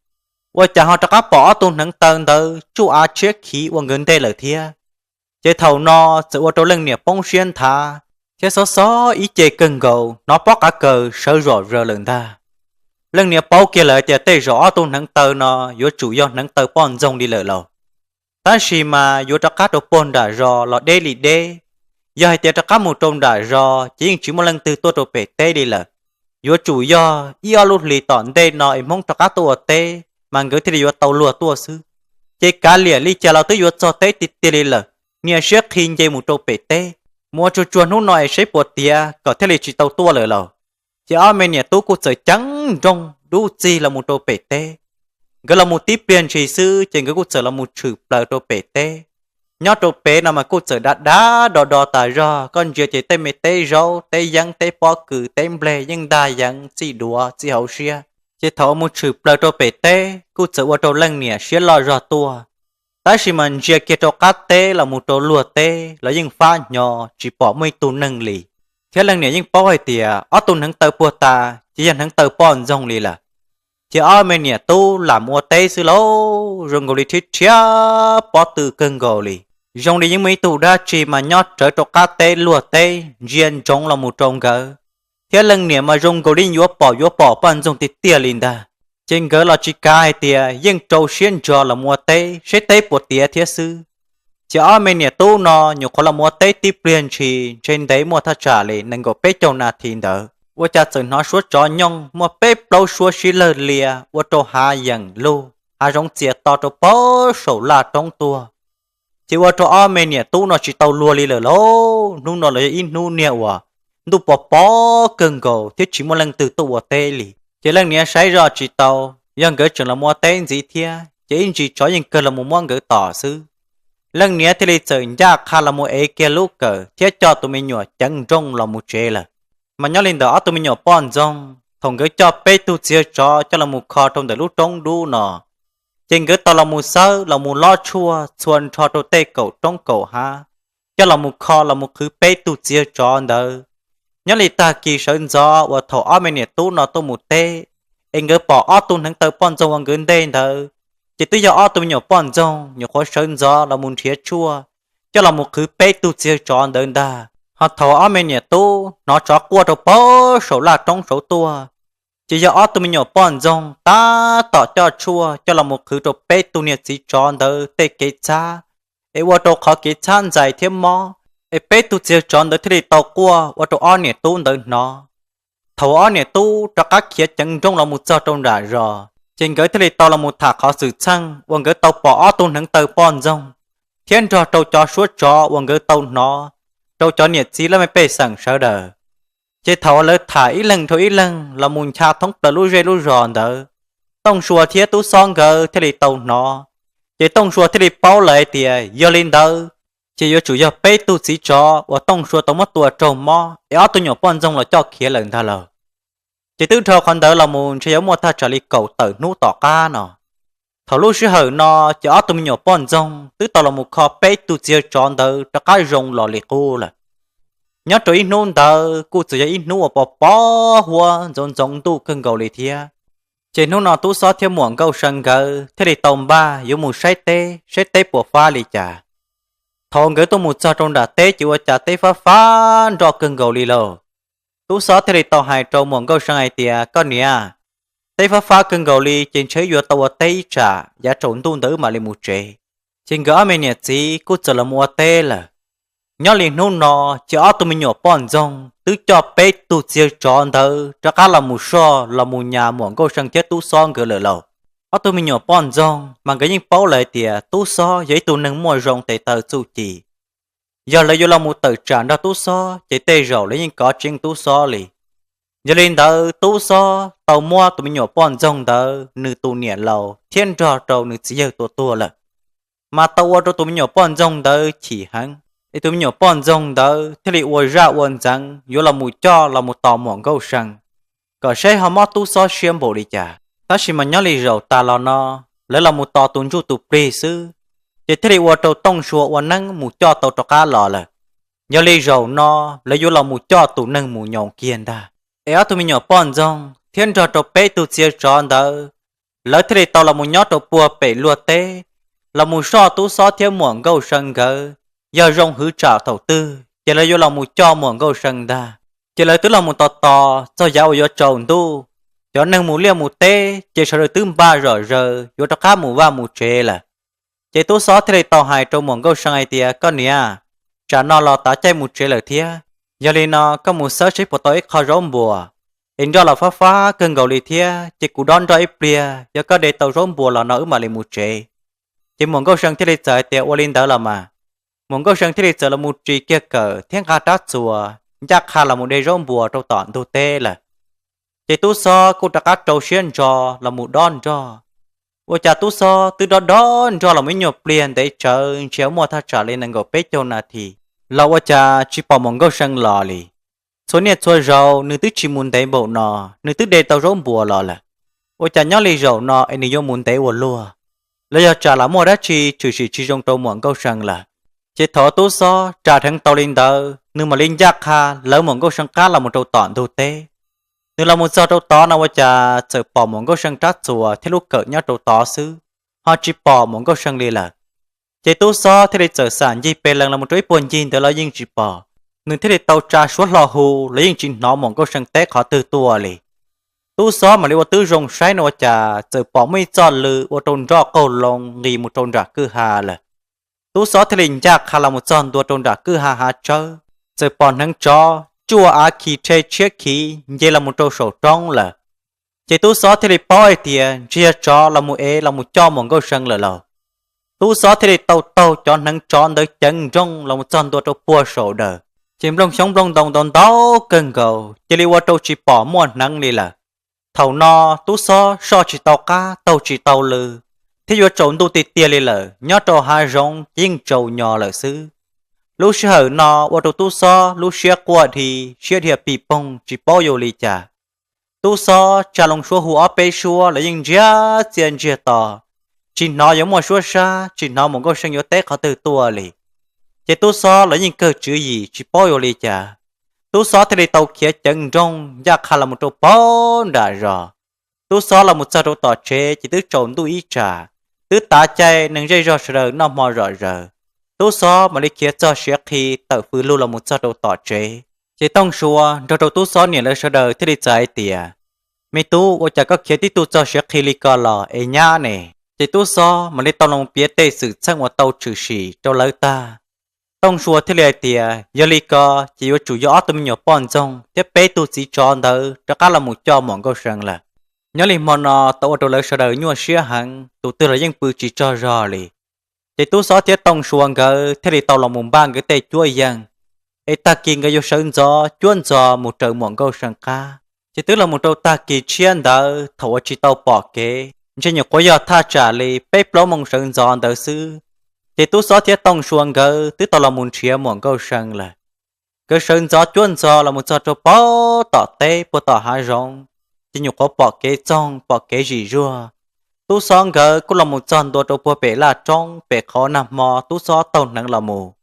ua cas ho rov qab pom ob tug hneev taw ntawd tsuj av tshiab khiv ua nkawd ntej lawm thiab. Ces thaum no txawm ua rau leej niam poob siab nthav thiab xob xob ib ce kawg nkaus, hnov pob qav kaws sawv zom zaws lawm ntag. Leej niam paub kiag lawm tias tej zaum ob tug hneev taw no yuav tsum yog hneev taw poj ntxoog li lawm lauj. Tab sis mas yuav rov qab rau puag nram zos los deb li deb. Yog hais tias rov qab mus rau nram zos ces yeej tsis muaj leej twg tuaj rau pem teb li lawm. Yuav tsum yog ib ob lub hlis tom ntej no es Hmoob rov qab tuaj ua teb mas nkawd thiaj li yuav tau luag tuaj xwb. Ces kav liam li cas los twb yuav txog teb tiag tiag li lawm, nias siab qhi nce mus rau pem teb, mus ua tsuag tsuag hnub no es seb puas tiav kom thiaj li tsis tau tuaj lawm lauj. Ces ob me niam tub kuj txawm ceev nrooj dub txig los mus rau pem teb. Nkawd los mus tib pliag ntshis xwb ces nkawd kuj txawm los mus tshwm plaws rau pem teb. Nyob rau pem no mas kuj txawm dav dav do do tas zog, koj ntsia ces tej me teb zaub, teb yeeb, teb pob kws, teb npleg yeej ntag yeev txij duav txij hauv siab. Ces thaum uas mus tshwm plaws rau pem teb kuj txawm ua rau leej niam siab loj zog tuaj. Tab sis mas ntsia kiag rau qab teb los mus rau luag teb los yeej fab hnyo tsis pom muaj ib tug neeg li. Thiab leej niam yeej paub hais tias ob tug hneev taw puag ta ces yog hneev taw poj ntxoog li lawm. Ces ob me niam tub lam ua teb xwb lauj, zoo nkaus li rhiab rhiab pob tw kawg nkaus li. Zoo li yeej muaj ib tug dab tsi mas nyob rawv rau qab teb luag teb ntsia ntsoov los mus rau nkawd. Thiab leej niam mas zoo nkaus li yuav pom yuav pom poj ntxoog tiag tiag li ntag. Ces nkawd los tsis kav hais tias yeej rau siab ntso los mus ua teb seb teb puas tiav thiab xwb. Ces ob me niam tub no nyuam qhuav los mus ua teb tib pliag ntshis ntshe ntev muaj thaj tsam li nees nkaum peb caug nas this ntawd, ua cas txawm hnov suab tsov nyooj muaj peb plaub suab sib lawg lias ua rau hav yeem lug, hav zoov txias to rau pem saum laj roob tuaj. Ces ua rau ob me niam tub no tsis tau luag li lawm lauj. Hnub no los yog ib hnub niag uas ntuj pos pob kawg nkaus thiab tsis muaj leej twg tuaj ua teb li. Ces leej niam saib zoj tsis tau, yog nkawd tseem los mus ua teb ntxiv thiab ces ib ntsis tsov yeej kawg los mus muab nkawd tom xwb. Leej niam thiaj li txawm ncaj qha los mus ev kiag lub kawm thiab coj tus me nyuam ceev nrooj los mus tsev lawm. Mas nyob li ntawm ob tug me nyuam poj ntxoog, thaum nkawd coj peb tug txiv yawg tsov coj los mus kho rau ntawm lub roob dub no, ces nkawd tau los mus xawb los mus lob tshuaj txhua nrho rau tej kaum roob kaum hav, coj los mus kho los mus qhwv peb tug txiv yawg tsov ntawd. Nyob li tag kis sawv ntxov uas thaum ob me niam tub no tuaj mus teb, es nkawd pom ob tug hneev taw poj ntxoog ua nkawd ntej ntawd, ces twb yog ob tug me nyuam poj ntxoog nyuam qhuav sawv ntxov los mus nrhiav tshuaj coj los mus qhwv peb tug txiv yawg tsov ntawd ntag. Ho thaum ob me niam tub hnov tsov quaj rau pem saum laj roob saud tuaj, ces yog ob tug me nyuam poj ntxoog tab tom coj tshuaj coj los mus qhwv rau peb tug niag txiv tsov ntawd tej kev txhab, es ua rau qhov kev txhab ntxais thiab mob, es peb tug txiv yawg tsov ntawd thiaj li tau quaj ua rau ob niam tub ntawd hnov. Thaum ob niam tub rov qab khiav ceev nrooj los mus txog rau nram zos, ces nkawd thiaj li tau los mus tham qhov xwm txheej uas nkawd tau pom ob tug hneev taw poj ntxoog, thiab nrog rau cov suab tsov uas nkawd tau hnov, rau cov niam txiv laj mej pej xeem sawv daws. Ces thaum uas lawv tham ib leeg dhau ib leeg los mus ncha thoob plaws lub zej lub zos ntawd, Tooj Sua thiab Tub Xob nkawd thiaj li tau hnov. Ces Tooj Sua thiaj li paub lawm hais tias yog li ntawd, ces yuav tsum yog peb tug txiv tsov uas Tooj Sua tau muab tua raug mob es ob tug nyuam poj ntxoog los coj khiav lawm ntag lauj. Ces twb dhau qhov ntawd los mus ntshe yuav muaj thaj tsam li kaum tawm hnub tom qab no. Thaum lub sij hawm no, ces ob tug me nyuam poj ntxoog twb tau los mus kho peb tug txiv yawg tsov ntawd rov qab zoo los li qub lawm. Nyob rau ib hnub ntawd kuj txawm yog ib hnub uas pos pos huab ntxoov ntxoov ntuj kawg nkaus li thiab. Ces hnub no Tub Xob thiab Muam Nkauj See nkawd thiaj li tau npaj yuav mus saib teb, saib teb puas fab li cas. Thaum nkawd tuaj mus txog rau nram teb ces ua cas teb fab fab nroj kawg nkaus li lauj. Tub Xob thiaj li tau hais rau Muam Nkauj See hais tias, koj niam, teb fab fab kawg nkaus li ces ntshe yuav tau ua teb ib tsam yav tsaus ntuj ntawd mam li mus tsev. Ces nkawd ob me niam txiv kuj txawm los mus ua teb lawm. Nyob li hnub no, ces ob tug me nyuam poj ntxoog twb coj peb tug txiv yawg tsov ntawd rov qab los mus soj los mus nyas Muam Nkauj See thiab Tub Xob nkawd lawm lauj. Ob tug me nyuam poj ntxoog mas nkawd yeej paub lawm hais tias Tub Xob yog ib tug neeg muaj zoo tes taw txuj ci. Yog lawv yuav los mus tawm tsam nrog Tub Xob ces tej zaum lawv yeej kov tseeb Tub Xob li. Yog li ntawd tub xob tau muab tus me nyuam poj ntxoog ntawd nws tus niam laus thiab nrog rau nws txiv yawg tua tuag lawm, mas tau ua rau tus me nyuam poj ntxoog ntawd chim heev. Es tus me nyuam poj ntxoog ntawd thiaj li ua zaj ua ntxeev yuav los mus coj los mus tos muam Nkauj See, kom saib ho mob tub xob siab npaum li cas. Tab sis mas nyob li zaum tas los no, lawv los mus tos tus ntsuj tus plig xwb, ces thiaj li ua rau Tooj Sua ua neeb mus coj tau rov qab los lawm. Yog li zaum no lawv yuav los mus coj tus neeg mus nyoos kiag ntag. Es ob tug me nyuam poj ntxoog thiab nrog rau peb tug txiv tsov ntawd, lawv thiaj li tau los mus nyob rau puag pem luag teb, los mus soj tub xob thiab muam Nkauj See nkawd. Yog zoo hwv tsam thaum twg ces lawv yuav los mus coj muam Nkauj See ntag. Ces lawv twb los mus tos tos txog yav uas yuav tsaus ntuj, cov neeg mus liaj mus teb ces sawv daws twb npaj zom zaws yuav rov qab mus vaj mus tsev lawm. Ces tub xob thiaj li tau hais rau muam Nkauj See hais tias, Koj niam, tsam no los tav caij mus tsev lawm thiab. Yog li no koj mus xawb seb puas tau ib qho zaub npuas, es nroj los fab fab kawg nkaus li thiab, ces kuv dob nroj ib pliag, yog koj de tau zaub npuas los no wb mam li mus tsev. Ces muam Nkauj See thiaj li txawm hais tias, Ua li ntawd los mas. Muam Nkauj See thiaj li txawm los mus ris kiag kawm thiab nqa rab txuas ncaj qha los mus de zaub npuas rau tom ntug teb lawm. Ces tub xob kuj rov qab rau siab ntso los mus dob nroj. Ua cas tub xob twb dob dob nroj los mus ib nyuag pliag ntev tsawv, ntshe muaj thaj tsam li nees nkaum peb caug nas this los ua cas tsis pom muam Nkauj See los li. Txhua niaj txhua zaus nws twb tsis mus ntev npaum no, nws twb de tau zaub npuas los lawm. Ua cas nyob li zaum no es nws yuav mus ntev ua luaj? Los yog tsam los muaj dab tsi tshwm sim tsis zoo rau muam Nkauj See lawm? Ces thaum tub xob ras dheev tau li ntawd, nws mam li ncaj qha lawv muam Nkauj See qab los mus rau tom ntug teb. Nws los mus txog rau tod no ua cas txawm pom muam Nkauj See rab txuas thiab lub kawm nyob rau tod xwb, ho tsis pom muam Nkauj See li lawm. Ces tub xob thiaj li txawm xam ncig pes lees los mus rau ib puag ncig ntawd los yeej tsis pom. Nws thiaj li tau tsa suab hlo hu los yeej tsis hnov muam Nkauj See teb qhov twg tuaj li. Tub xob mam li ua tib zoo saib no ua cas txawm pom muaj ib txoj lw ua rau nroj qaug loo nqis mus rau nram kwj ha lawm. Tub xob thiaj li ncaj qha los mus txog ntua rau nram kwj ha hav tsawb, txawm pom hneev tsov cuaj av khi rhe tshiab khiv nce los mus rau saum roob lawm. Ces tub xob thiaj li paub hais tias ntshe yog tsov los mus ev los mus coj muam Nkauj See lawm lauj. Tub xob thiaj li tau taug cov hneev tsov ntawd ceev nrooj los mus txog ntua rau puag saum dawm, ces nplooj xyoob nplooj ntoo ntau ntau kawg nkaus cia li ua rau tsis pom muaj hneev li lawm. Thaum no tub xob soj tsis tau qab taug tsis tau lw, thiab yuav tsaus ntuj tiag tiag li lawm, nyob rau hav zoov ces yeej tsaus nyo lawm xwb. Lub sij hawm no ua rau tub xob lub siab quaj dhi, siab dhia pis poog tsis paub yuav li cas. Tub xob tsa loo suab hu ob peb suab los yeej ntsiag txiaj ntsiag to, tsis hnov yuav muaj suab sab, tsis hnov muam Nkauj See yuav teb qhov twg tuaj li. Ces tub xob los yeej kawg tswv yim tsis paub yuav li cas. Tub xob thiaj li tau khiav ceev nrooj ncaj qha los mus rau puag nram zos. Tub xob los mus txog rau tom tsev ces twb tsaus ntuj ib tsam, twb tav caij neeg zej zog sawv daws noj hmo zom zaws. Tub xob mam li khiav txog siav qhi tawm fws lug los mus txog rau tom tsev. Ces Tooj Sua nrog rau tub xob niam lawv sawv daws thiaj li txawm hais tias, Me tub, ua cas koj khiav tib tug txog siav qhi li ko los es nyab ne? Ces tub xob mam li tau los piav tej xwm txheej uas tau tshwm sim rau lawv tag. Tooj Sua thiaj li hais tias, Yog li ko ces yuav tsum yog ob tug me nyuam poj ntxoog thiab peb tug txiv tsov ntawd rov qab los mus coj muam Nkauj See lawm. Nyob li hmo no tau ua rau lawv sawv daws nyuaj siab heev, tus twg los yeej pw tsis tsaug zog li. Ces tub xob thiab Tooj Sua nkawd thiaj li tau los mus npaj nkawd tej cuab yeej, es tag kis nkawd yuav sawv ntxov cuab ntxov mus raws muam Nkauj See qab. Ces twb los mus rau tag kis tshiab ntawd thaum uas tsis tau pom kev, ntshe nyuam qhuav yog thaj tsam li peb plaub moo sawv ntxov ntawd xwb, ces tub xob thiab Tooj Sua nkawd twb tau los mus nrhiav muam Nkauj See lawm. Nkawd sawv ntxov cuab ntxov los mus txog rau puag tom teb puag tom hav zoov, ces nyuam qhuav pom kev txoog pom kev zim zuag. Tub xob nkawd kuj los mus txog ntua rau puag pem laj roob pem qhov nag hmo tub xob taug hneev los mus,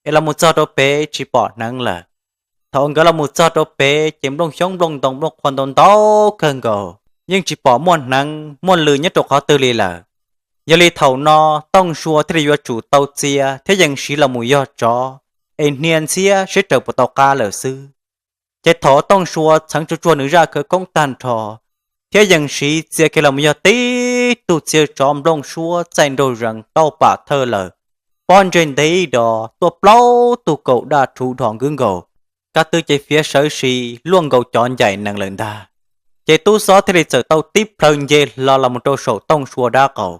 es los mus txog rau pem tsis pom hneev lawm. Thaum nkawd los mus txog rau pem ces nplooj xyoob nplooj ntoo nplooj qhuav ntau ntau kawg nkaus, yeej tsis pom muaj hneev muaj lw nyob rau qhov twg li lawm. Yog li thaum no Tooj Sua thiaj li yuav tsum tau txia thiab yees siv los mus yog tsov, es hnia ntxhiab seb raws puas tau qab lawm xwb. Ces thaum Tooj Sua txheev tsuag tsuag nws zaj khawv koob tag nrho, thiab yees siv txia kiag los mus yog tib tug txia tsov nplooj suab txaij nraug zees tauj pam thawj lawm, pob ntseg ntev ib dos tuaj plaub tug kaum daj rhuv dhos nkwv nkaus, kaj twg ces fiav sawv si luaj nkaus cov ncaim nees lawm ntag. Ces tub xob thiaj li txawm tau tib plhaw nce hlo los mus rau saum Tooj Sua dab qaum.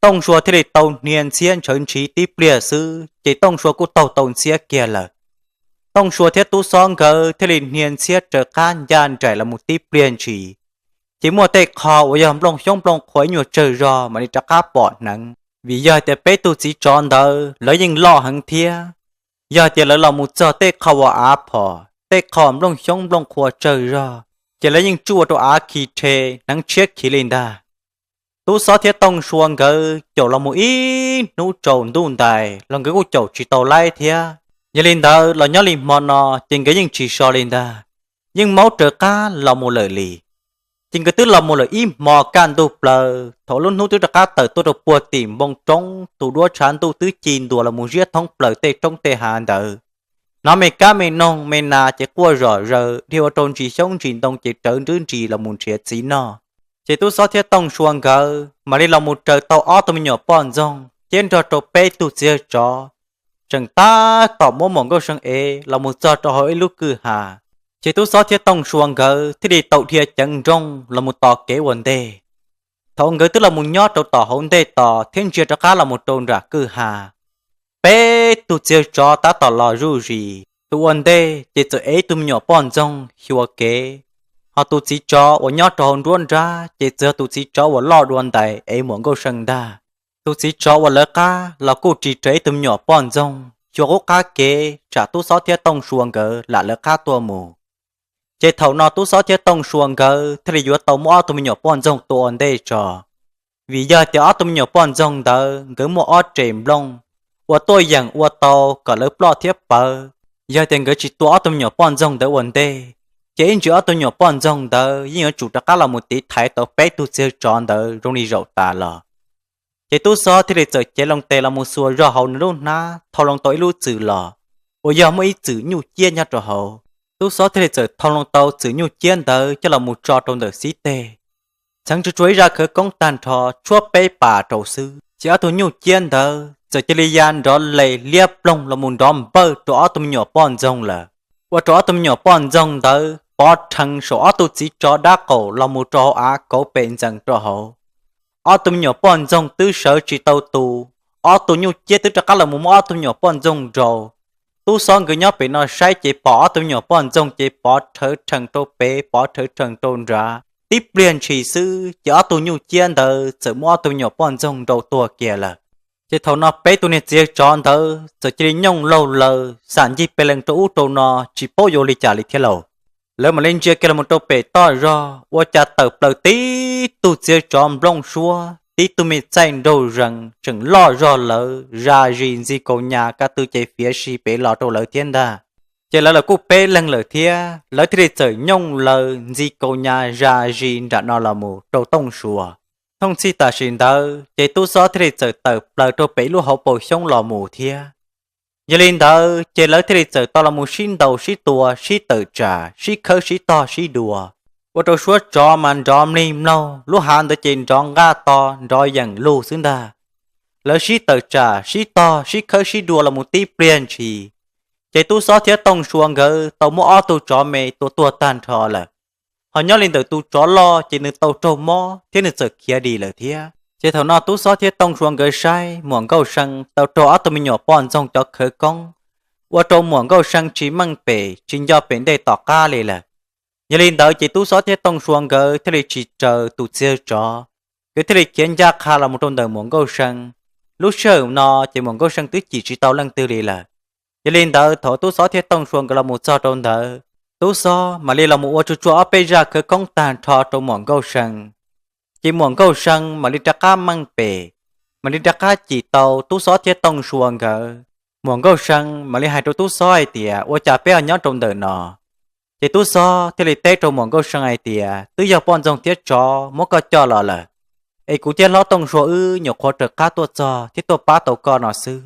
Tooj Sua thiaj li tau hnia ntxhiab ntshaw ntshiv tib pliag xwb ces Tooj Sua kuj taug tau ntxhiab kiag lawm. Tooj Sua thiab Tub Xob nkawd thiaj li hnia ntxhiab raws qab ncaj nraim los mus tib pliag ntshis, ces muaj tej qho uas yog nplooj xyoob nplooj qhua ib nyuag tsawg zog mam li rov qab pom hneev. Vim yog tias peb tug txiv tsov ntawd lawv yeej loj heev thiab, yog tias lawv los mus txog tej qho uas av phom, tej qho nplooj xyoob nplooj qhua tsawg zog, ces lawv yeej tsuj ua rau av khi rhe, hneev tshiab khiv li ntag. Tub Xob thiab Tooj Sua nkawd caum los mus ib hnub tsaus ntuj ntais los nkawd kuj caum tsis tau laib thiab. Yog li ntawd los nyob li hmo no ces nkawd yeej tsis so li ntag, yeej maub raws qab los mus lawm li. Ces nkawd twb los mus lawm ib hmo kaj ntug plaws, thaum lub hnub twb rov qab tawm tuaj rau puag tim npoo roob, tus duab tshav ntuj twb ci ntuas los mus ziab thoob plaws tej roob tej hav ntawd. Hnov me kab me noog me nas ces quaj zom zaws, dhia ua rau ntsis xyoob ntsis ntoo ces rawv nrwb nris los mus nrhiav txiv noj. Ces Tub Xob thiab Tooj Sua nkawd mam li los mus raws tau ob tug me nyuam poj ntxoog thiab nrog rau peb tug txiv yawg tsov, tseem tab tom muab Muam Nkauj See ev los mus txog rau hauv ib lub kwj ha. Ces Tub Xob thiab Tooj Sua nkawd thiaj li tau dhia ceev nrooj los mus tos kev ua ntej. Thaum nkawd twb los mus nyob rau tom hauv ntej tos thiab ntsia rov qab los mus rau nram kwj ha, peb tug txiv yawg tsov tab tom los zuj zus. Tus ua ntej ces txawm ev tus me nyuam poj ntxoog xyuas kev, ho tus txiv tsov uas nyob rau hauv nruab nrab ces txawm yog tus txiv tsov uas loj dua ntais ev Muam Nkauj See ntag. Tus txiv tsov uas lawv qab los kuj ris rawv ib tug me nyuam poj ntxoog xyuas qub qab kev tsam Tub Xob thiab Tooj Sua nkawd lam lawv qab tuaj mus. Ces thaum no Tub Xob thiab Tooj Sua nkawd thiaj li yuav tau muab ob tug me nyuam poj ntxoog tua ua ntej tso, vim yog tias ob tug me nyuam poj ntxoog ntawd nkawd muaj ob res nplooj uas tuaj yeem ua tau kom lawv ploj thiab pawv. Yog tias nkawd tsis tua ob tug me nyuam poj ntxoog ntawd ua ntej, ces ib ntsis ob tug me nyuam poj ntxoog ntawd yeej yuav tsum rov qab los mus tiv thaiv tau peb tug txiv yawg tsov ntawd zoo li zaum tas los. Ces Tub Xob thiaj li txawm cev loo tes los mus xuas zog hauv nws lub hnab thau loo tau ib lub txwm los, uas yog muaj ib txwm nyuj ciab nyob rau hauv. Tub Xob thiaj li txawm thau loo tau txwm nyuj ciab ntawd coj los mus tso rau ntawm xib teg, txheev tsuag tsuag ib zaj khawv koob tag nrho tshuab peb pas rau xwb, ces ob tug nyuj ciab ntawd txawm cia li ya nrov les liab ploog los mus nrov npawj rau ob tug me nyuam poj ntxoog lawm, ua rau ob tug me nyuam poj ntxoog ntawd pov rhees saum ob tug txiv tsov dab qaum los mus rau hauv av kauv pes ntxees rau hauv. Ob tug me nyuam poj ntxoog twb sawv tsis tau tus, ob tug nyuj ciab twb rov qab los mus muab ob tug me nyuam poj ntxoog nraus. Tub Xob nkawd nyob pem no saib ces pom ob tug me nyuam poj ntxoog ces pov rhawv rhees rau pem pov rhawv rhees rau nrad, tib pliag ntshis xwb ces ob tug nyuj ciab ntawd txawm muab ob tug me nyuam poj ntxoog nraus tuag kiag lawm. Ces thaum no peb tug niag txiv yawg tsov ntawd txawm cia li nyooj laug laws xam ncig pes lees rau ub rau no tsis paub yuav ua li cas li thiab lauj. Lawv mam li ntsia kiag los rau pem toj zog ua cas tawm plaws tib tug txiv yawg tsov nplooj suab, tib tug me txaij nraug zees tseem loj zog lawv zas zis ntxi kaus nyas ka tw ces fiav si pem los rau lawv thiab ntag. Ces lawv los kuj peb leeg lawm thiab, lawv thiaj li txawm nyooj laws ntxi kaus nyas zas zis nram no los mus rau Tooj Sua. Thooj txhij tam sim ntawd ces Tub Xob thiaj li txawm tawm plaws rau pem ib lub hauv paus xyoob los mus thiab. Yog li ntawd ces lawv thiaj li txawm tau los mus sib ntaus sib tua sib tawm tsam sib khawb sib tog sib dua, ua rau suab tsov mas nrov mlig mlaug, lub hav ntawd ces nrov nqaj to nrov yeem lug xwb ntag. Lawv sib tawm tsam sib tog sib khawb sib dua los mus tib pliag ntshis, ces Tub Xob thiab Tooj Sua nkawd tau muab ob tug tsov me tua tuag tag nrho lawm. Ho nyob li ntawm tus tsov loj ces nws tau raug mob thiab nws txawm khiav dim lawm thiab. Ces thaum no Tub Xob thiab Tooj Sua nkawd saib Muam Nkauj See tau raug ob tug me nyuam poj ntxoog cov khawv koob, ua rau Muam Nkauj See tsis meej pem tsis nco pem ntej tom qab li lawm. Yog li ntawd ces Tub Xob thiab Tooj Sua nkawd thiaj li tsis raws tus txiv yawg tsov, nkawd thiaj li khiav ncaj qha los mus rau ntawm Muam Nkauj See. Lub sij hawm no ces Muam Nkauj See twb cim tsis tau leej twg li lawm. Yog li ntawd thaum Tub Xob thiab Tooj Sua nkawd los mus txog rau ntawd, Tub Xob mam li los mus ua tsuag tsuag ob peb zaj khawv koob tag nrho rau Muam Nkauj See. Ces Muam Nkauj See mam li rov qab meej pem, mam li rov qab cim tau Tub Xob thiab Tooj Sua nkawd. Muam Nkauj See mam li hais rau Tub Xob hais tias, ua cas peb ho nyob rau ntawm no? Ces Tub Xob thiaj li teb rau Muam Nkauj See hais tias, twb yog poj ntxoog thiab tsov muab koj coj los lawm, es kuv thiab hlob Tooj Sua wb nyuam qhuav raws qab tuaj txog thiab tuaj pab tau koj no xwb.